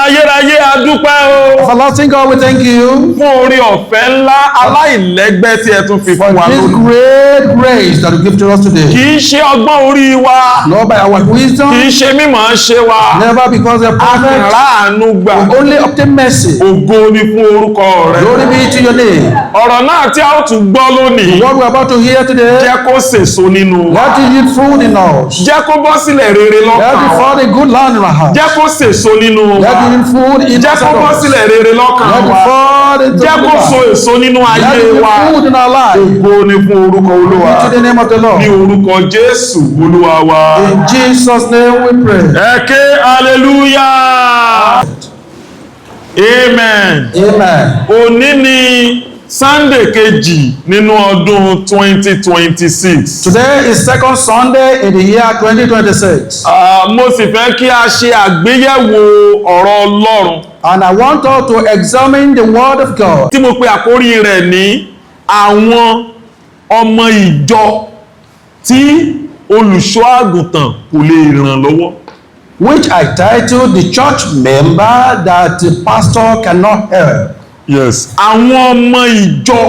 Ayérayé, a dúpẹ́ o. Everlasting God, we thank you Fún oore ọ̀fẹ́ ńlá aláìlẹ́gbẹ́ tí ẹ tún fi for fún wa this lónìí. Great grace that you give to us today. Kì í ṣe ọgbọ́n orí wa. Not by our wisdom, Kì í ṣe mímọ̀ ṣe wa. Never because we are A kàn perfect. ráàánú gbà. We only obtain mercy. Ògo ni fún orúkọ rẹ. Glory be to your name. Ọ̀rọ̀ náà tí a ó tún gbọ́ lónìí, What we're about to hear today, jẹ́ kó sèso nínú wa. Let it yield fruit in us. Jẹ́ kó bọ́ sílẹ̀ rere Let lọ́kàn it wa. fall a good land in our heart. Jẹ́ kó sèso nínú wa. Let it yield fruit in Jẹ́ us. kó bọ́ sílẹ̀ rere lọ́kàn Let it wa. fall into Jẹ́ the kó so land. èso nínú Let ayé it yield wa. fruit in our life. Ògo ni fún orúkọ Olúwa. To the name of the Ní Lord. orúkọ Jésù Olúwa wa. In Jesus' name we pray. Ẹ ké hallelujah. Amen. Amen. Òní ni Sunday kejì nínú ọdún 2026. Today is second Sunday in the year 2026. Ah, mo sì fẹ́ kí a ṣe àgbéyẹ̀wò ọ̀rọ̀ Ọlọ́run And I want us to examine the Word of God, tí mo pe àkórí rẹ̀ ní àwọn ọmọ ìjọ tí olùṣọ́ àgùntàn kò lè ràn lọ́wọ́. Which I titled "The Church Member That the Pastor Cannot Help." Yes. Àwọn ọmọ ìjọ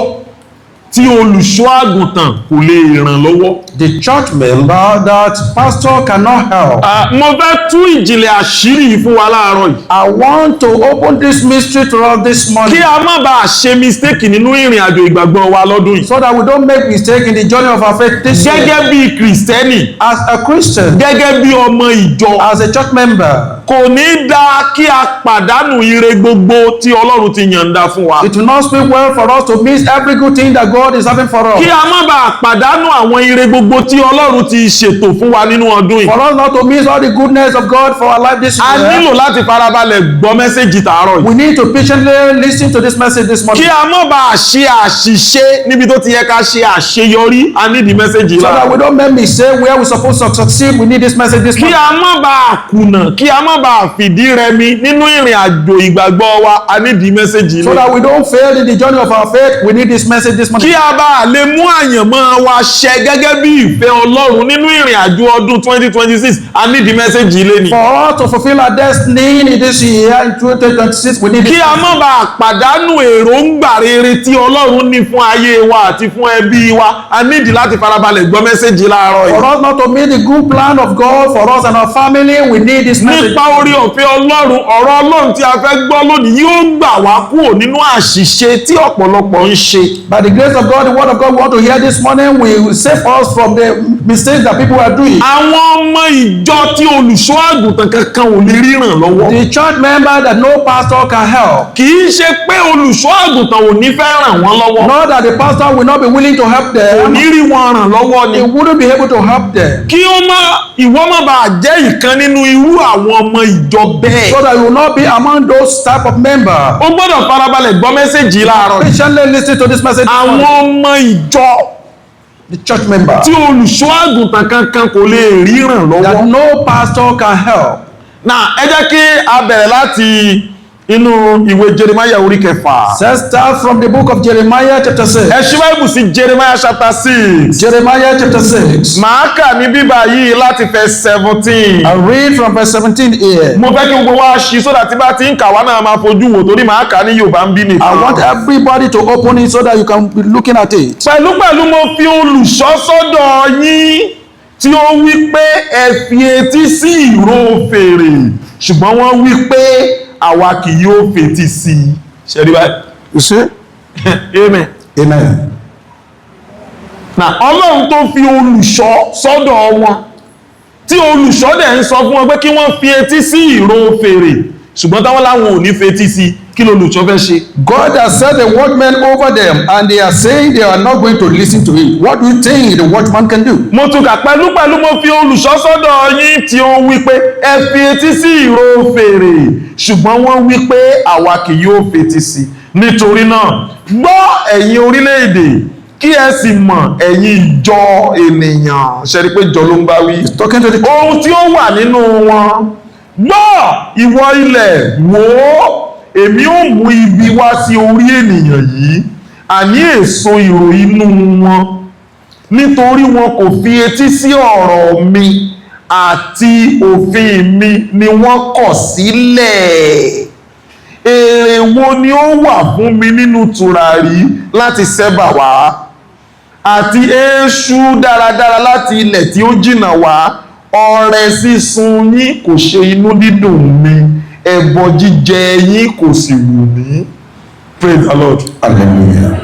tí olùṣọ́ àgùntàn kò lè ràn lọ́wọ́. The church member that pastor cannot help. Ah, mo fẹ́ tú ìjìnlẹ̀ àṣírí yìí fún wa láàárọ̀ yìí. I want to open this mystery to us this Kí morning a má bàa ṣe mistake nínú ìrìn àjò ìgbàgbọ́ wa lọ́dún yìí. So that we don't make mistake in the journey of our faith this year. Gẹ́gẹ́ bí Kìrìsìtẹ́nì, As a Christian, gẹ́gẹ́ bí ọmọ ìjọ, as a church member, kò ní dáa kí a pàdánù ire gbogbo tí Ọlọ́run ti yànda fún wa. It will not speak well for us to miss every good thing that God is having for us. Kí a má bàa pàdánù àwọn ire gbogbo tí Ọlọ́run ti ṣètò fún wa nínú ọdún yìí. For us not to miss all the goodness of God for our life this A year, nílò láti farabalẹ̀ gbọ́ message tàárọ̀ yìí. We need to patiently listen to this message this morning. Kí a má bàa ṣe àṣìṣe níbi tó ti yẹ ká ṣe àṣeyọrí, a need message So that láàárọ̀. We don't make mistake where we're supposed to succeed, we need this message this Kí morning. a má bàa kùnà, kí a má bàa fìdí rẹmi nínú ìrìn àjò ìgbàgbọ́ wa, a need message So lónìí. that we don't fail in the journey of our faith, we need this message this morning. Kí a bá lè mú àyànmọ́ wa ṣẹ gẹ́gẹ́ bí ìfẹ́ Ọlọ́run nínú ìrìn àjò ọdún 2026, a need message lónìí. For us to fulfill our destiny in this year, in 2026, we need Kí this. A má bàa pàdánù èròǹgbà rere tí Ọlọ́run ní fún ayé wa àti fún ẹbí wa, a need láti farabalẹ̀ gbọ́ message láàárọ̀ For yìí. us not to miss the good plan of God for us and our family, we need this message. Nípa oore ọ̀fẹ́ Ọlọ́run, ọ̀rọ̀ Ọlọ́run tí a fẹ́ gbọ́ lónìí yóò gbà wá kúrò nínú àṣìṣe tí ọ̀pọ̀lọpọ̀ ń ṣe. By the grace of God, the word of God we want to hear this morning will save us from the mistakes that people are doing. Àwọn ọmọ ìjọ tí olùṣọ́ àgùntàn kankan ò lè rí ràn lọ́wọ́. The church member that no pastor can help. Kì í ṣe pé olùṣọ́ àgùntàn ò ní fẹ́ ràn wọ́n lọ́wọ́. Not that the pastor will not be willing to help Kò them, ní rí wọn ràn lọ́wọ́ ni. He wouldn't be able to help them. Kí ó má ìwọ má bàa jẹ́ ìkan nínú irú àwọn ọmọ ìjọ bẹ́ẹ̀. So that you will not be among those type of members. O gbọ́dọ̀ farabalẹ̀ gbọ́ message láàárọ̀ yìí. Patiently listen to this message this Àwọn morning. ọmọ ìjọ The church member tí olùṣọ́ àgùntàn kankan kò lè rí ràn lọ́wọ́. That no pastor can help. Náà ẹ jẹ́ kí a bẹ̀rẹ̀ láti inú ìwé Jeremiah orí kẹfà. Let's start from the book of Jeremiah chapter 6. Ẹ ṣí Báíbù sí Jeremiah chapter 6. Jeremiah chapter 6. Màá kà ní bíbá yìí láti verse 17. I read from verse 17 here. Mo fẹ́ kí gbogbo wa ṣí sódà tí bá ti ń kà wá náà máa fojú wò torí màá kà ní Yorùbá ń bí nìkan. I want everybody to open it so that you can be looking at it. Pẹ̀lúpẹ̀lú mo fi olùṣọ́ sọ́dọ̀ yín tí ó wí pé, "Ẹ fi etí sí ìró fèrè," ṣùgbọ́n wọ́n wí pé, "Àwa kì yóò fetí sí i." Ṣe rí báyìí? You see? Amen. Amen. Na Ọlọ́run tó fi olùṣọ́ sọ́dọ̀ wọn, tí olùṣọ́ dẹ̀ ń sọ fún wọn pé kí wọ́n fi etí sí ìró fèrè, ṣùgbọ́n táwọn láwọn ò ní fetí sí, kí lolùṣọ́ fẹ́ ṣe? God has set a watchman over them, and they are saying they are not going to listen to it. What do you think the watchman can do? Mo tún kà: pẹ̀lúpẹ̀lú mo fi olùṣọ́ sọ́dọ̀ yín tí ó wí pé, "Ẹ fi etí sí ìró fèrè," ṣùgbọ́n wọ́n wí pé, "Àwa kì yóò fetí sí." Nítorí náà, gbọ́, ẹ̀yin orílẹ̀-èdè, kí ẹ sì mọ̀, ẹ̀yin ìjọ ènìyàn. Ṣe rí pé ìjọ ló ń bá wí? Talking to the Ohun tí ó wà nínú wọn. Gbọ́, ìwọ ilẹ̀, wò ó, èmi ó mú ibi wá sí orí ènìyàn yìí, àní èso ìrò inú wọn, nítorí wọn kò fi etí sí ọ̀rọ̀ mi, àti òfin mi ni wọ́n kọ̀ sílẹ̀. Èwo ni ó wà fún mi nínú tùràrí láti Ṣébà wá, àti eéṣú dáradára láti ilẹ̀ tí ó jìnnà wá? Ọrẹ sísun yín kò ṣe inú dídùn mi, ẹbọ jíjẹ yín kò sì wù mí. Praise the Lord. Hallelujah.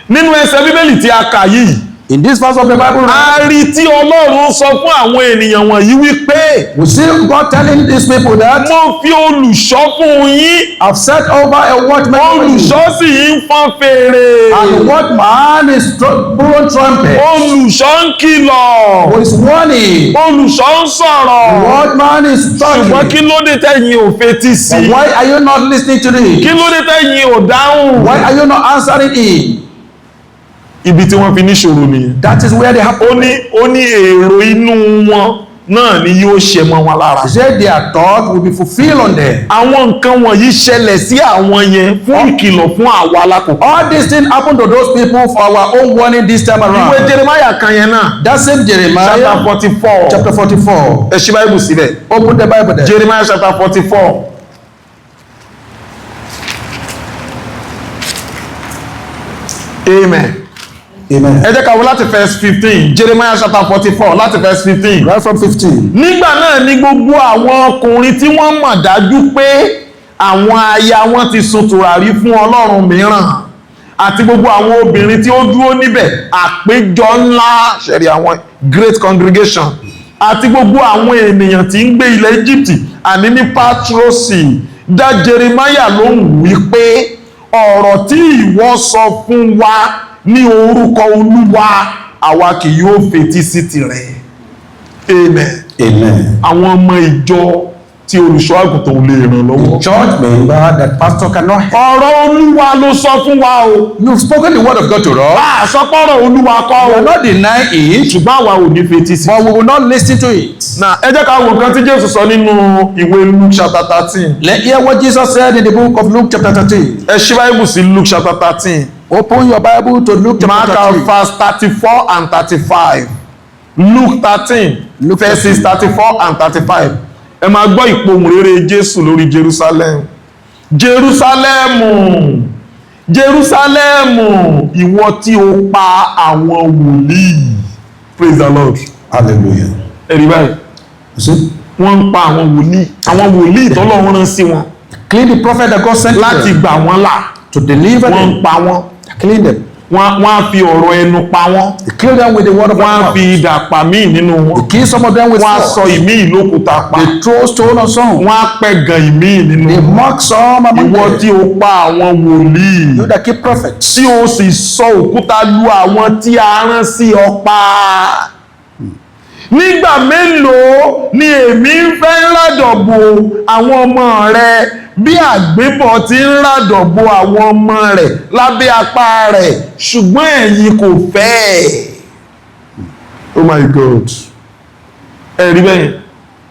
Nínú ẹsẹ̀ Bíbélì tí a kà yìí, In this verse of the Bible, a rí tí Ọlọ́run sọ fún àwọn ènìyàn wọ̀nyí wípé, we see God telling these people that mo fi olùṣọ́ fún yín, I've set over a watchman over you. Olùṣọ́ sì ń fọ́n fèrè. And the watchman is blowing trumpet. Olùṣọ́ ń kìlọ̀. Who is warning. Olùṣọ́ ń sọ̀rọ̀. The watchman is Ṣùgbọ́n talking. kí ló dé tẹ̀yin ò fetí sí? But why are you not listening to Kí it? ló dé tẹ̀yin ò dáhùn? Why are you not answering it? Ibi tí wọ́n fi níṣòro nìyẹn. That is where they have. Ó ní èrò inú wọn náà ni yóò ṣe mọ́ wọn lára. He said their thought will be fulfilled on them. Àwọn nǹkan wọ̀nyí ṣẹlẹ̀ sí àwọn yẹn fún ìkìlọ̀ fún àwa lákòókò. All these things happen to those people for our own warning this time Ìwé around. Jeremiah kan yẹn náà, That same chapter Jeremiah, 44. chapter 44. Ẹ ṣí Bible síbẹ̀. Open the Bible there. Jeremiah chapter 44. Amen. Amen. Ẹ jẹ́ ká wo láti verse 15. Jeremiah chapter 44 láti verse 15. Right from 15. Nígbà náà ni gbogbo àwọn ọkùnrin tí wọ́n mọ̀ dájú pé àwọn aya wọn ti sun tùràrí fún ọlọ́run mìíràn, àti gbogbo àwọn obìnrin tí ó dúró níbẹ̀, àpéjọ ńlá ṣẹ̀rí, àwọn great congregation, àti gbogbo àwọn ènìyàn tí ń gbé ilẹ̀ Egypt, àní ní Patrosi, dá Jeremiah lóhùn wípé, ọ̀rọ̀ tí ìwọ sọ fún wa ní orúkọ Olúwa, àwa kì yóò fetí sí tirẹ̀. Amen. Amen. Àwọn ọmọ ìjọ tí olùṣọ́ àgùntàn ò lè ràn lọ́wọ́. Church member that pastor cannot help. Ọ̀rọ̀ Olúwa ló sọ fún wa o. You've spoken the word of God to us. Bá a sọ pọ́rọ̀ Olúwa kọ́ We o. are not denying it, Ṣùgbọ́n àwa ò ní fetí sí. but we will not listen to it. Na ẹ jẹ́ ká wo nǹkan tí Jésù sọ nínú ìwé Luke chapter 13. Let's hear what Jesus said in the book of Luke chapter 13. Ẹ ṣí Báíbù sí Luke chapter 13. Open your Bible to Luke Máa chapter ka 13. verse 34 and 35. Luke 13 Luke verses 34 and 35. Ẹ máa gbọ́ ìpohùn rere Jésù lórí Jerusalem. Jerusalemu, Jerusalemu, ìwọ tí o pa àwọn wòlíì. Praise the Lord. Hallelujah. Ẹ̀rí báyìí, You see? wọ́n ń pa àwọn wòlíì, àwọn wòlíì tọ́lọ́run rán sí wọn Clean the prophet that God sent láti them gbà wọ́n là. to deliver Wọ́n ń them. pa wọ́n. Clean them. Wọ́n á fi ọ̀rọ̀ ẹnu pa wọ́n. They kill them with the word of Wọ́n á God. fi idà pa míì nínú wọn. They kill some of them with Wọ́n á sọ sword. ìmíì lókùúta pa. They throw stone on some. Wọ́n á pẹ̀gàn ìmíì nínú They wọn. mock some among Ìwọ them. tí o pa àwọn wòlíì, You that keep prophets. tí o sì sọ òkúta lu àwọn tí a rán sí ọ pa. Nígbà mélòó ni èmi ń fẹ́ ràdọ̀bò àwọn ọmọ rẹ bí àgbébọ̀ ti ń ràdọ̀bò àwọn ọmọ rẹ̀ lábẹ́ apá rẹ̀, ṣùgbọ́n ẹ̀yin kò fẹ́? Oh my God! Ẹ̀rí bẹ́yẹn.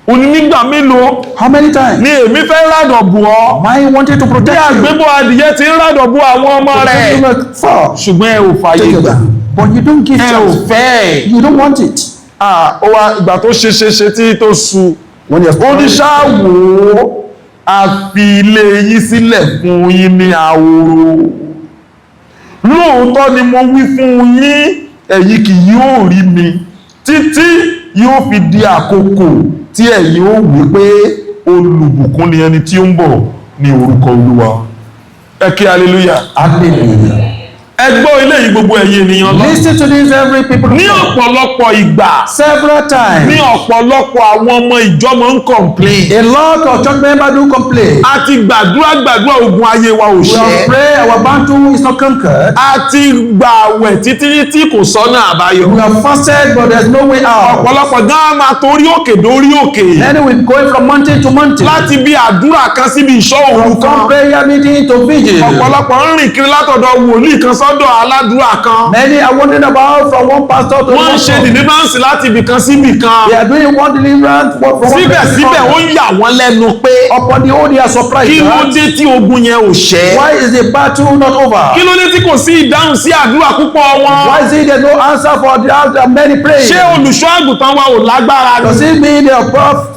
Ó ní nígbà mélòó How many times? ni èmi fẹ́ ràdọ̀bò ọ Mine wanted to bí protect you. àgbébọ̀ adìyẹ ti ń ràdọ̀bò àwọn ọmọ rẹ̀, Four. ṣùgbọ́n ẹ ò fààyè gbà. But you don't give Ẹ ò chance. fẹ́. You don't want it. Ah, ó wá ìgbà tó ṣe ṣe ṣe tí tó su, When you're ó ní ṣáà wò ó, a fi ilé yín sílẹ̀ fún yín ní ahoro. Lóòótọ́ ni mo wí fún yín, ẹ̀yin kì yóò rí mi títí yóò fi di àkókò tí ẹ̀yin ó wí pé, olùbùkún ni ẹni tí ó ń bọ̀ ní orúkọ Olúwa. Ẹ kí hallelujah. Hallelujah. Ẹ gbọ́ ilé yìí, gbogbo ẹ̀yin ènìyàn lọ. Listen to this, every people. Ní ọ̀pọ̀lọpọ̀ ìgbà, Several times. ní ọ̀pọ̀lọpọ̀ àwọn ọmọ ìjọ máa ń complain. A lot of church members do complain. A ti gbàdúrà gbàdúrà, ogun ayé wa ò We ṣẹ́. have prayed, our battle is not conquered. A ti gbààwẹ̀ títí tí kò sọ́nà àbáyọ. We have fasted, but there's no way out. Ọ̀pọ̀lọpọ̀ gan máa torí òkè dórí òkè. Then we're going from mountain to mountain. Láti bí àdúrà kan síbi ìṣọ́ òru From kan. prayer meeting to vigil. Ọ̀pọ̀lọpọ̀ ń rìn kiri látọ̀dọ̀ wòlíì kan sọ́dọ̀ aládùúrà kan. Many are wondering about from one pastor to Wọ́n ń ṣe another. deliverance láti ibìkan sí ibìkan. They are doing one deliverance one from one person to Síbẹ̀síbẹ̀, ó another. ń yà wọ́n lẹ́nu pé Upon the whole, they are surprised. kí ló That dé tí ogun yẹn ò ṣẹ́? why is the battle not over? Kí ló dé tí kò sí ìdáhùn sí àdúrà púpọ̀ wọn? Why is it there's no answer for the many prayers? Ṣé olùṣọ́ àgùntàn wa ò lágbára ni? Does it mean the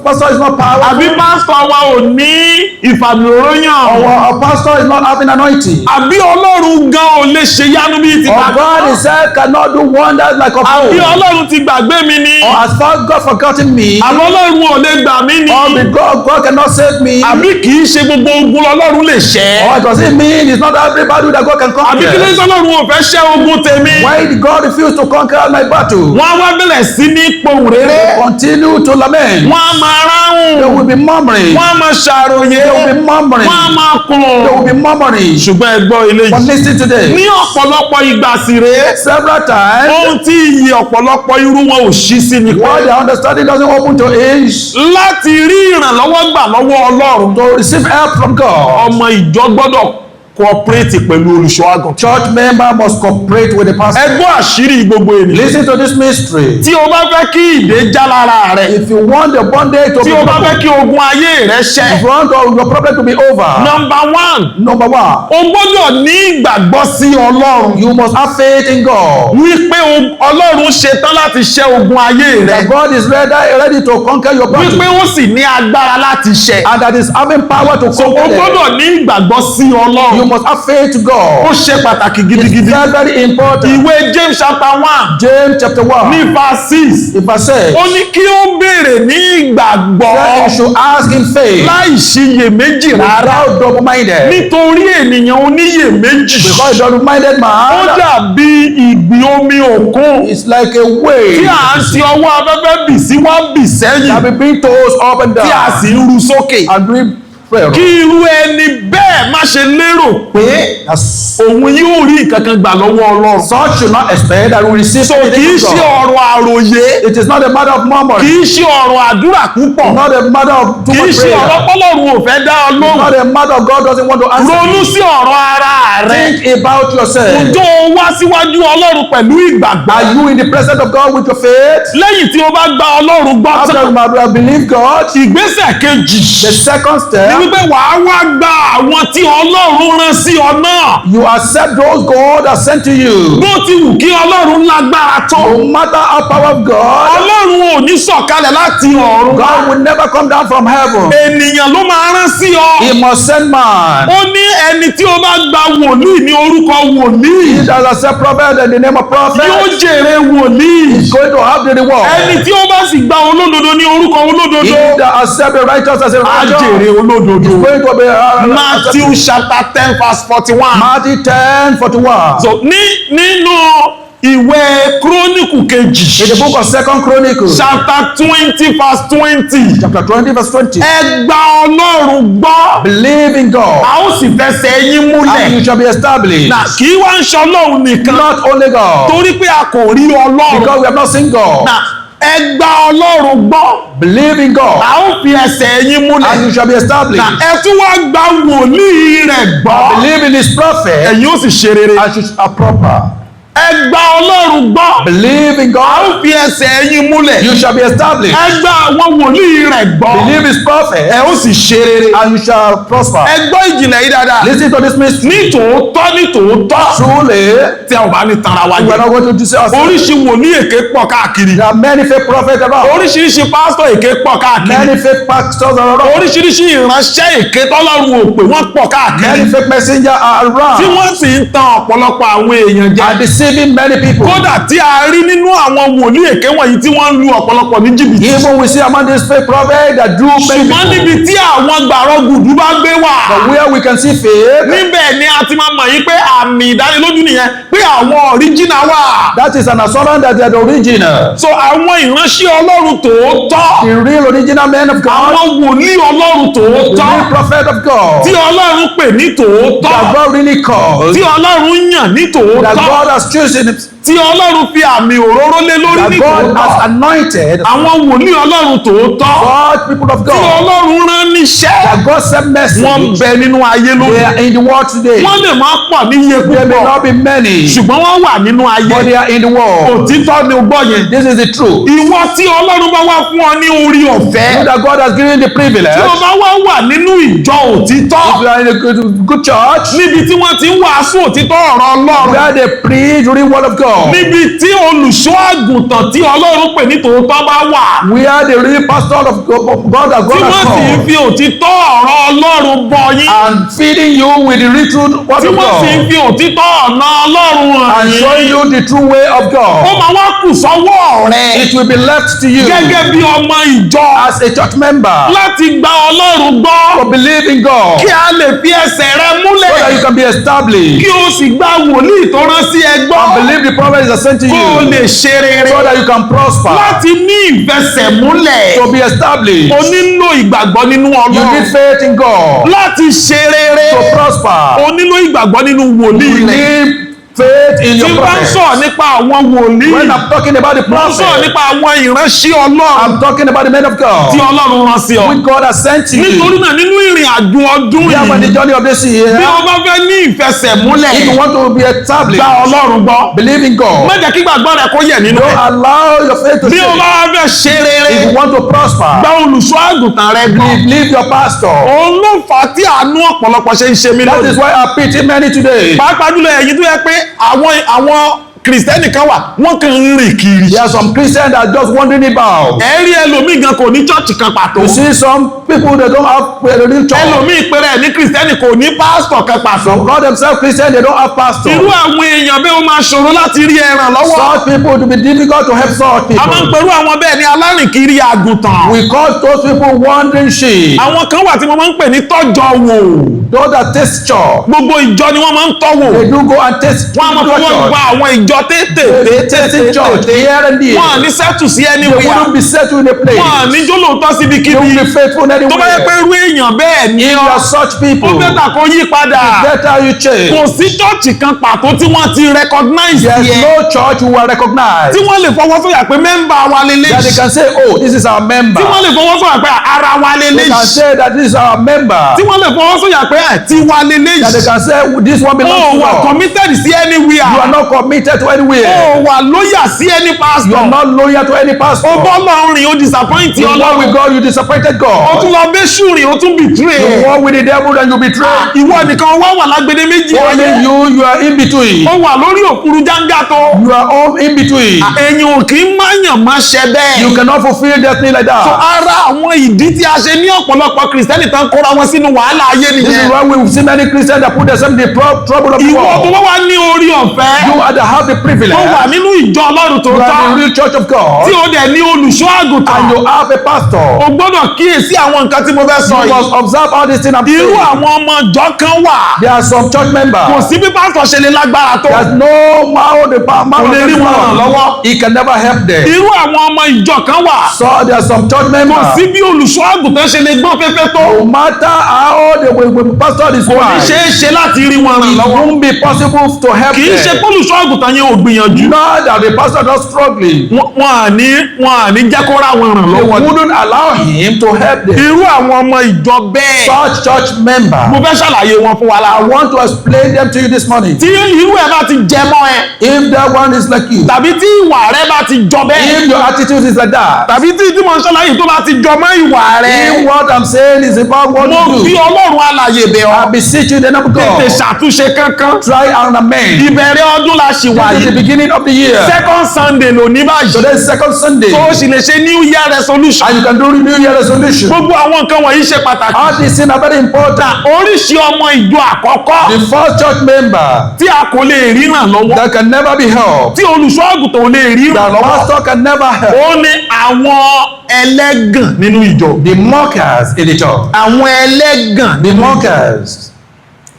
pastor is not powerful? Àbí pásítọ̀ wa ò ní ìfàmìòróyàn? Or our pastor is not having anointing? Àbí Ọlọ́run gan ò lè ṣe yánu bíi ti Or bàbá? God himself cannot do wonders like of Àbí old? Ọlọ́run ti gbàgbé mi ni? Or has God forgotten me? Àbí Ọlọ́run ò lè gbà mí ni? Or God cannot save me? Àbí kì í ṣe gbogbo ogun lọ́lọ́run lè ṣẹ́? Or does it mean it's not every battle that God can Àbí kí ló conquer? ń sọ́lọ́run ò fẹ́ ṣẹ́ ogun tèmi? Why did God refuse to conquer my battle? Wọ́n á wá bẹ̀rẹ̀ sí ní pohùn réré. Continue to lament. Wọ́n á máa ráhùn. They will be murmuring. Wọ́n á máa ṣàròyé. They will be murmuring. Wọ́n á máa kùn. They will be murmuring. Ṣùgbọ́n ẹ gbọ́ eléyìí. But listen today. Ní ọ̀pọ̀lọpọ̀ ìgbà sì rèé, Several times, ohun tí iyì ọ̀pọ̀lọpọ̀ irú wọn ò ṣí sí ni pé what their understanding doesn't open to is láti rí ìrànlọ́wọ́ gbà lọ́wọ́ Ọlọ́run, to receive help from God. ọmọ ìjọ gbọ́dọ̀ cooperate pẹ̀lú olùṣọ́ àgùntàn. Church member must cooperate with the pastor. Ẹ gbọ́ àṣírí gbogbo ènìyàn. Listen to this mystery. Tí o bá fẹ́ kí ìdè já lára rẹ, If you want the bondage to tí be o bá broken, fẹ́ kí ogun ayé rẹ ṣẹ́, if you want your problem to be over, number one, number one, o gbọ́dọ̀ ní ìgbàgbọ́ sí Ọlọ́run you must have faith in God. wípé Ọlọ́run ṣetán láti ṣẹ́ ogun ayé rẹ, That God is ready to conquer your battle wípé ó sì ní agbára láti ṣẹ́. and that is having power to So o conquer them. gbọ́dọ̀ ní ìgbàgbọ́ sí You Ọlọ́run. must have faith to Ó God. ṣe pàtàkì It's gidigidi. very, very important. Ìwé James chapter 1 James chapter 1, ní verse 6, if I say, ó ní kí ó béèrè ní ìgbàgbọ́ that you should ask in faith láì ṣiyèméjì rárá, without double-minded. nítorí ènìyàn oníyèméjì Because double-minded ó man dàbí ìgbì omi òkun is like a wave tí à ń ti ọwọ́ afẹ́fẹ́ bì sí wá bì sẹ́yìn, that be being tossed up and tí a down sì ń ru sókè. and doing prayer. Kí irú ẹni bẹ́ẹ̀ má ṣe lérò pé That's- òun yóò rí nǹkan kan gbà lọ́wọ́ Ọlọ́run. Such should not expect that we receive So kì í anything ṣe from God. ọ̀rọ̀ àròyé, It is not a matter of kì murmuring, í ṣe ọ̀rọ̀ àdúrà púpọ̀, not a matter of too kì í much ṣe prayer, ọ̀rọ̀ pọ́lọ́run ò fẹ́ dá ọ lóhùn. not a matter of God doesn't want to answer. Ronú sí ọ̀rọ̀ ara rẹ. Think about yourself. Ǹjọ́ o wá síwájú Ọlọ́run pẹ̀lú ìgbàgbọ́? Are you in the presence of God with your faith? Lẹ́yìn tí o bá gba Ọlọ́run gbọ́ After tán, you have believed God, ìgbésẹ̀ kejì the second ni step, wípé wàá wá gba àwọn tí Ọlọ́run rán sí ọ náà. you accept those God has sent to you. Bó ti wù kí Ọlọ́run lágbára tó, No matter how power of God, Ọlọ́run ò ní sọ̀kalẹ̀ láti ọ̀run wá. God will never come down from heaven. Ènìyàn ló máa rán sí ọ. He must send man. Ó ní ẹni tí ó bá gba wòlíì ní orúkọ wòlíì He that accept prophet in the name of prophet yóò jèrè wòlíì. is going to have the reward. Ẹni tí ó bá sì gba olódodo ní orúkọ olódodo He that accept the righteous as a á righteous jèrè olódodo. is going to be Matthew chapter 10 verse 41. Matthew 10:41. So nínú ìwé Kúrónìkù kejì, In the book of Second Chronicles, chapter 20 verse 20, chapter 20, verse 20. ẹ gba Ọlọ́run gbọ́, Believe in God, a ó sì fẹsẹ̀ yín múlẹ̀. and you shall be established. Nà kì í wá ń ṣe Ọlọ́run nìkan, Not only God, torí pé a kò rí Ọlọ́run. because we have not seen God. Nà ẹ gba Ọlọ́run gbọ́, Believe in God, a ó fi ẹsẹ̀ yín múlẹ̀. and you shall be established. Nà ẹ tún wá gba wòlíì rẹ̀ gbọ́, Believe in his prophet, ẹ̀yin ó sì ṣe rere. and you shall proper. Ẹ gba Ọlọ́run gbọ́, Believe in a God, ó fi ẹsẹ̀ yín múlẹ̀. you shall be established. Ẹ gba àwọn wòlíì rẹ̀ gbọ́, Believe his prophet, ẹ ó sì ṣe rere. and you shall prosper. Ẹ gbọ́ ìjìnlẹ̀ yìí dáadáa. Listen to this mystery. Ní tòótọ́, ní tòótọ́, Truly, tí a ò bá ní tanra wa we jẹ, are not going to deceive ourselves. oríṣi wòlíì èké pọ̀ káàkiri, There are many fake prophets around. oríṣiríṣi pásítọ̀ èké pọ̀ káàkiri, Many fake pastors are around. oríṣiríṣi ìránṣẹ́ èké tọ́lọ́run ò pè wọ́n pọ̀ káàkiri, Many fake messengers are tí around wọ́n sì ń tan ọ̀pọ̀lọpọ̀ àwọn èèyàn jẹ. and deceiving many people. Kódà tí a rí nínú àwọn wòlíì èké wọ̀nyí tí wọ́n ń lu ọ̀pọ̀lọpọ̀ ní jìbìtì. Even we see among these fake prophets that do many Ṣùgbọ́n people. níbi tí àwọn gbàrọ̀ gùdú bá gbé wà, But where we can see faith, níbẹ̀ ni a ti máa mọ̀ yí pé àmì ìdánilójú nìyẹn pé àwọn ọ̀ríjìnà wà. that is an assurance that they are the original. So àwọn ìránṣẹ́ Ọlọ́run tòótọ́, The real original men of God, àwọn wòlíì Ọlọ́run the tòótọ́, real prophet of God, tí Ọlọ́run pè ní tòótọ́, that God really called, tí Ọlọ́run yàn ní that tòótọ́, God has chosen tí Tí Ọlọ́run fi àmì òróró lé lórí That ní God tòótọ́. has anointed. Àwọn wòlíì Ọlọ́run tòótọ́. God, people of Tí God. Ọlọ́run rán níṣẹ́. That God sent message. Wọ́n ń bẹ nínú ayé They lónìí. are in the world today. Wọ́n lè má pọ̀ níye There may púpọ̀. not be many, Ṣùgbọ́n wọ́n wà nínú ayé. but they are in the world. Òtítọ́ ni o gbọ́ yẹn. This is the truth. Ìwọ tí Ọlọ́run bá wá fún ọ ní orí ọ̀fẹ́. You that God has given the privilege. Tí o bá wá wà nínú ìjọ òtítọ́. If you are in a good church, Níbi tí wọ́n ti ń wàásù òtítọ́ ọ̀rọ̀ Ọlọ́run. where they preach the real word of God, Níbi tí olùṣọ́ àgùntàn tí Ọlọ́run pè ní tòótọ́ bá wà. where the real pastor of God that Tí God has wọ́n sì ń called, fi òtítọ́ ọ̀rọ̀ Ọlọ́run bọ yín. and feeding you with the real truth word Tí of wọ́n sì ń God, fi òtítọ́ ọ̀nà Ọlọ́run hàn and yín. showing you the true way of Ó God. máa wá kù sọ́wọ́ rẹ. It will be left to you Gẹ́gẹ́ bí ọmọ ìjọ. as a church member Láti gba Ọlọ́run gbọ́. to believe in God Kí a lè fi ẹsẹ̀ rẹ so that you múlẹ̀. can be established Kí o sì gba wòlíì tó rán sí ẹ gbọ́. and believe the prophet is sent to Kó o you lè ṣe rere. so that you can prosper, Láti ní ìfẹsẹ̀múlẹ̀. to be established. O nílò ìgbàgbọ́ nínú You Ọlọ́run. need faith in God Láti ṣe rere. to prosper. O nílò ìgbàgbọ́ nínú wòlíì You rẹ. need faith in Tí your n bá ń prophet. sọ̀rọ̀ nípa àwọn wòlíì. When I'm talking about the Mo ń sọ̀rọ̀ prophet, nípa àwọn ìránṣẹ́ Ọlọ́run I'm talking about the men of tí God Ọlọ́run rán sí ọ. which God has sent to you. Nítorí náà nínú ìrìn àjò ọdún Therefore, in yìí, the journey of this year, bí o bá fẹ́ ní ìfẹsẹ̀múlẹ̀, if you want to be established, gba Ọlọ́run gbọ́. believe in Má God. jẹ́ kí gbàgbọ́ rẹ kó yẹ̀ nínú Don't ẹ̀. allow your faith to Bí o shake. bá wá fẹ́ ṣe rere, If you want to prosper, gba olùṣọ́ àgùntàn rẹ gbọ́. believe your pastor. Òun ló fà á tí àánú ọ̀pọ̀lọpọ̀ ṣe ń ṣe mí That lónìí. is why I pity many today. Pàápàá jùlọ ẹ̀yin tó yẹ pé àwọn Kìrìsìtẹ́nì kan wà, wọ́n kàn ń rìn kiri. There are some Christians that are just wandering about. Ẹ rí ẹlòmíì gan kò ní chọ́ọ̀chì kan pàtó. You see some people, they don't have a real church. Ẹlòmíì péré ẹ̀ ní Kìrìsìtẹ́nì kò ní pásítọ̀ kan pàtó. Some call themselves Christian, they don't have pastor. Irú àwọn èèyàn bẹ́ẹ̀ ó máa ṣòro láti rí ẹran lọ́wọ́. Such people, it will be difficult to help such A máa ń people. perú àwọn bẹ́ẹ̀ ní alárìnkiri àgùntàn. We call those people wandering sheep. Àwọn kan wà tí wọ́n máa ń pè ní tọ́jọ wò. Those that taste church, Gbogbo ìjọ ni wọ́n máa ń tọ́wò. they do go and taste Wọ́n á máa fọwọ́ church. gba àwọn ìjọ tètè. They tasting church here and there. Wọ́n à ní settle sí They anywhere. wouldn't be settled in a place. Wọ́n à ní jólóòtọ́ They won't síbikíbi. be faithful Tó bá yẹ pé anywhere. irú èèyàn bẹ́ẹ̀ ni If you ọ́, are such ó people, better kó yí padà. better you change. Kò sí chọ́ọ̀chì kan pàtó tí wọ́n ti recognize There's yẹ. no church who are recognized Tí wọ́n lè fọwọ́ sọ̀yà pé member wa lélẹ̀. that they can say, "Oh, this is our member." Tí wọ́n lè fọwọ́ sọ̀yà pé ara wa They lélẹ̀. can say that this is our member. Tí wọ́n lè fọwọ́ sọ̀yà pé ẹ̀ tiwa lélẹ̀. That they can say, "This one belongs O to wà God." committed sí anywhere. You are not committed to anywhere. O wà loyal sí any You are pastor. not loyal to any pastor. O bọ́ lọ rìn o disappoint You walk Ọlọ́run. with God, you disappointed O God. tún lọ bẹ́ṣù rìn o tún betray. You walk with the devil and you betray. Ìwọ nìkan wá wà lágbede méjì Only ayé. you, you are in between. O wà lórí òkúru jáńgàtọ̀. You are all in between. Èyàn ò kì í máyàn má ṣe bẹ́ẹ̀. You cannot fulfill destiny like So that. ara àwọn ìdí tí a ṣe ní ọ̀pọ̀lọpọ̀ Kìrìsìtẹ́nì tán kóra wọn sínú wàhálà ayé This is nìyẹn. why we see many Christians that put themselves in the trouble of the Ìwọ tó world. wá wá ní orí ọ̀fẹ́ You are the have the privilege. tó wà nínú ìjọ Ọlọ́run You are tòótọ́ the real church of tí God. o dẹ̀ ní olùṣọ́ àgùntàn. And you have a pastor. O gbọ́dọ̀ kíyèsí àwọn nǹkan tí mo fẹ́ sọ You yìí. must observe all these things I'm Irú saying. àwọn ọmọ ìjọ kan wà. There are some church Kò members. sí bí pásítọ̀ ṣe lè lágbára tó. There's no how the man Kò lè rí wọn ràn lọ́wọ́. He can never help them. Irú àwọn ọmọ ìjọ kan wà. So there are some church Kò members. sí bí olùṣọ́ àgùntàn ṣe lè gbọ́n fẹ́fẹ́ tó. No matter how the pastor is Kò ní wise, ṣeé ṣe láti rí wọn ràn it lọ́wọ́. won't be possible to help Kì í ṣe them. pé olùṣọ́ àgùntàn yẹn ò gbìyànjú. Not that the pastor not struggling. Wọ́n à ní jẹ́ kó rà wọn ràn They lọ́wọ́. wouldn't allow him to help them. Irú àwọn ọmọ ìjọ bẹ́ẹ̀. Such church member. Mo fẹ́ ṣàlàyé wọn fún wa I láàárọ̀. want to explain them to you this morning. Tí irú ẹ̀ bá ti jẹ mọ́ ẹ, If that one is like you, tàbí tí ìwà rẹ bá ti jọ bẹ́ẹ̀, if your attitude is like that, tàbí tí mo ń ṣàlàyé tó bá ti jọ mọ́ ìwà rẹ, if what I'm saying is about what mo you fi do, Ọlọ́run alààyè bẹ̀ ọ́. I beseech you in the name of Tètè God, ṣàtúnṣe kankan. try and amend. Ìbẹ̀rẹ̀ ọdún la ṣì wà This is the yìí. beginning of the year. Second Sunday ló ní báyìí. Today is second Sunday, Tó o sì lè ṣe New Year resolution. and you can do New Year resolution. Gbogbo àwọn nǹkan wọ̀nyí ṣe pàtàkì. All these things are very important. Oríṣi ọmọ ìjọ àkọ́kọ́ The first church member tí a kò lè ríran lọ́wọ́, that can never be helped, tí olùṣọ́ àgùntàn ò lè ríran the lọ́wọ́, pastor can never help, ó ní àwọn ẹlẹ́gàn nínú ìjọ. the mockers in the church. Àwọn ẹlẹ́gàn The nínú ìjọ. mockers.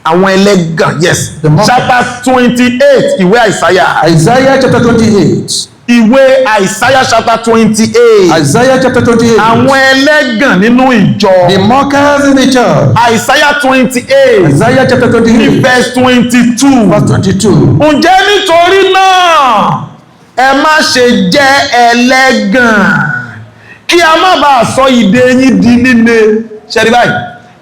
Àwọn ẹlẹ́gàn, yes. The mockers. Chapter 28 ìwé Àìsáyà. Isaiah chapter 28. Ìwé Isaiah chapter 28. Isaiah chapter 28. Àwọn ẹlẹ́gàn nínú ìjọ. The mockers in the church. Isaiah 28 Isaiah chapter ní 28, verse 22. verse 22. Ǹjẹ́ nítorí náà ẹ má ṣe jẹ́ ẹlẹ́gàn, kí a má bàa sọ ìdè yín di líle. Ṣẹ́rí báyìí,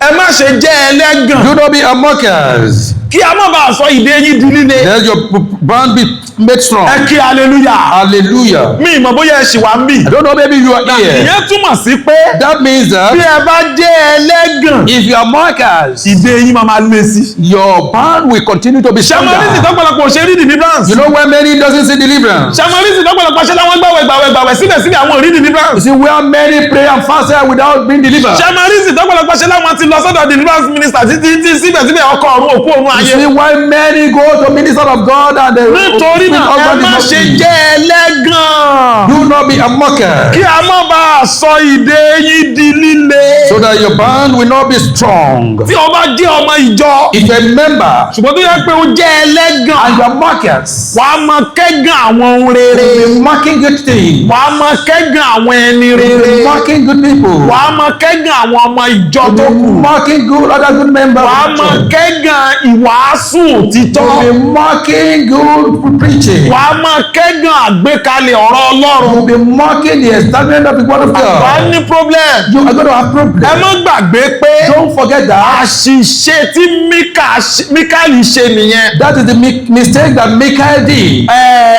ẹ má ṣe jẹ́ ẹlẹ́gàn, Do not be a mockers. kí a má bàa sọ ìdè yín di líle. Let your band be made strong. Ẹ kí hallelujah. Hallelujah. Mi ìmọ̀ bóyá ẹ ṣì wà ń bì. I don't know, maybe you are here. Ìyẹn túmọ̀ sí pé That means bí that ẹ bá jẹ́ ẹlẹ́gàn, if you are mockers, ìdè yín máa máa le sí. your band will continue to be Ṣé mo rí stronger. ìtọ́pọ̀lọpọ̀ ṣe rí deliverance? You know where many doesn't see deliverance? Ṣé mo rí ìtọ́pọ̀lọpọ̀ ṣe láwọn gbàwẹ̀ gbàwẹ̀ gbàwẹ̀ síbẹ̀síbẹ̀ àwọn ò rí You deliverance? see where many pray and fast without being delivered. Ṣé mo rí ìtọ́pọ̀lọpọ̀ ṣe láwọn ti lọ sọ́dọ̀ deliverance minister títí tí síbẹ̀síbẹ̀ ọkọ̀ ọ̀run òkú ọ̀run You ayé? see why many go to minister of God and the Nítorí náà ẹ husband má is not ṣe free. jẹ́ ẹlẹ́gàn, Do not be a mocker, kí a má bàa sọ ìdè yín di líle. so that your band will not be strong. Tí o bá jẹ́ ọmọ ìjọ, If you're a member ṣùgbọ́n tó yẹ pé o jẹ́ ẹlẹ́gàn, and you are mockers, wàá máa kẹ́gàn àwọn ohun rere, you be mocking good things, wàá máa kẹ́gàn àwọn ẹni you rere, be mocking good people, wàá máa kẹ́gàn àwọn ọmọ ìjọ you tó be kù, mocking good other good members. wàá of the máa church. kẹ́gàn ìwàásù òtítọ́, You be mocking good preaching. wàá máa kẹ́gàn àgbékalẹ̀ ọ̀rọ̀ Ọlọ́run. You be mocking the establishment of the word of Wàá God. ní problem. You are going to have Ẹ problems. má gbàgbé pé Don't forget that. àṣìṣe tí Míkálì ṣe nìyẹn. That is the mistake that Michael did.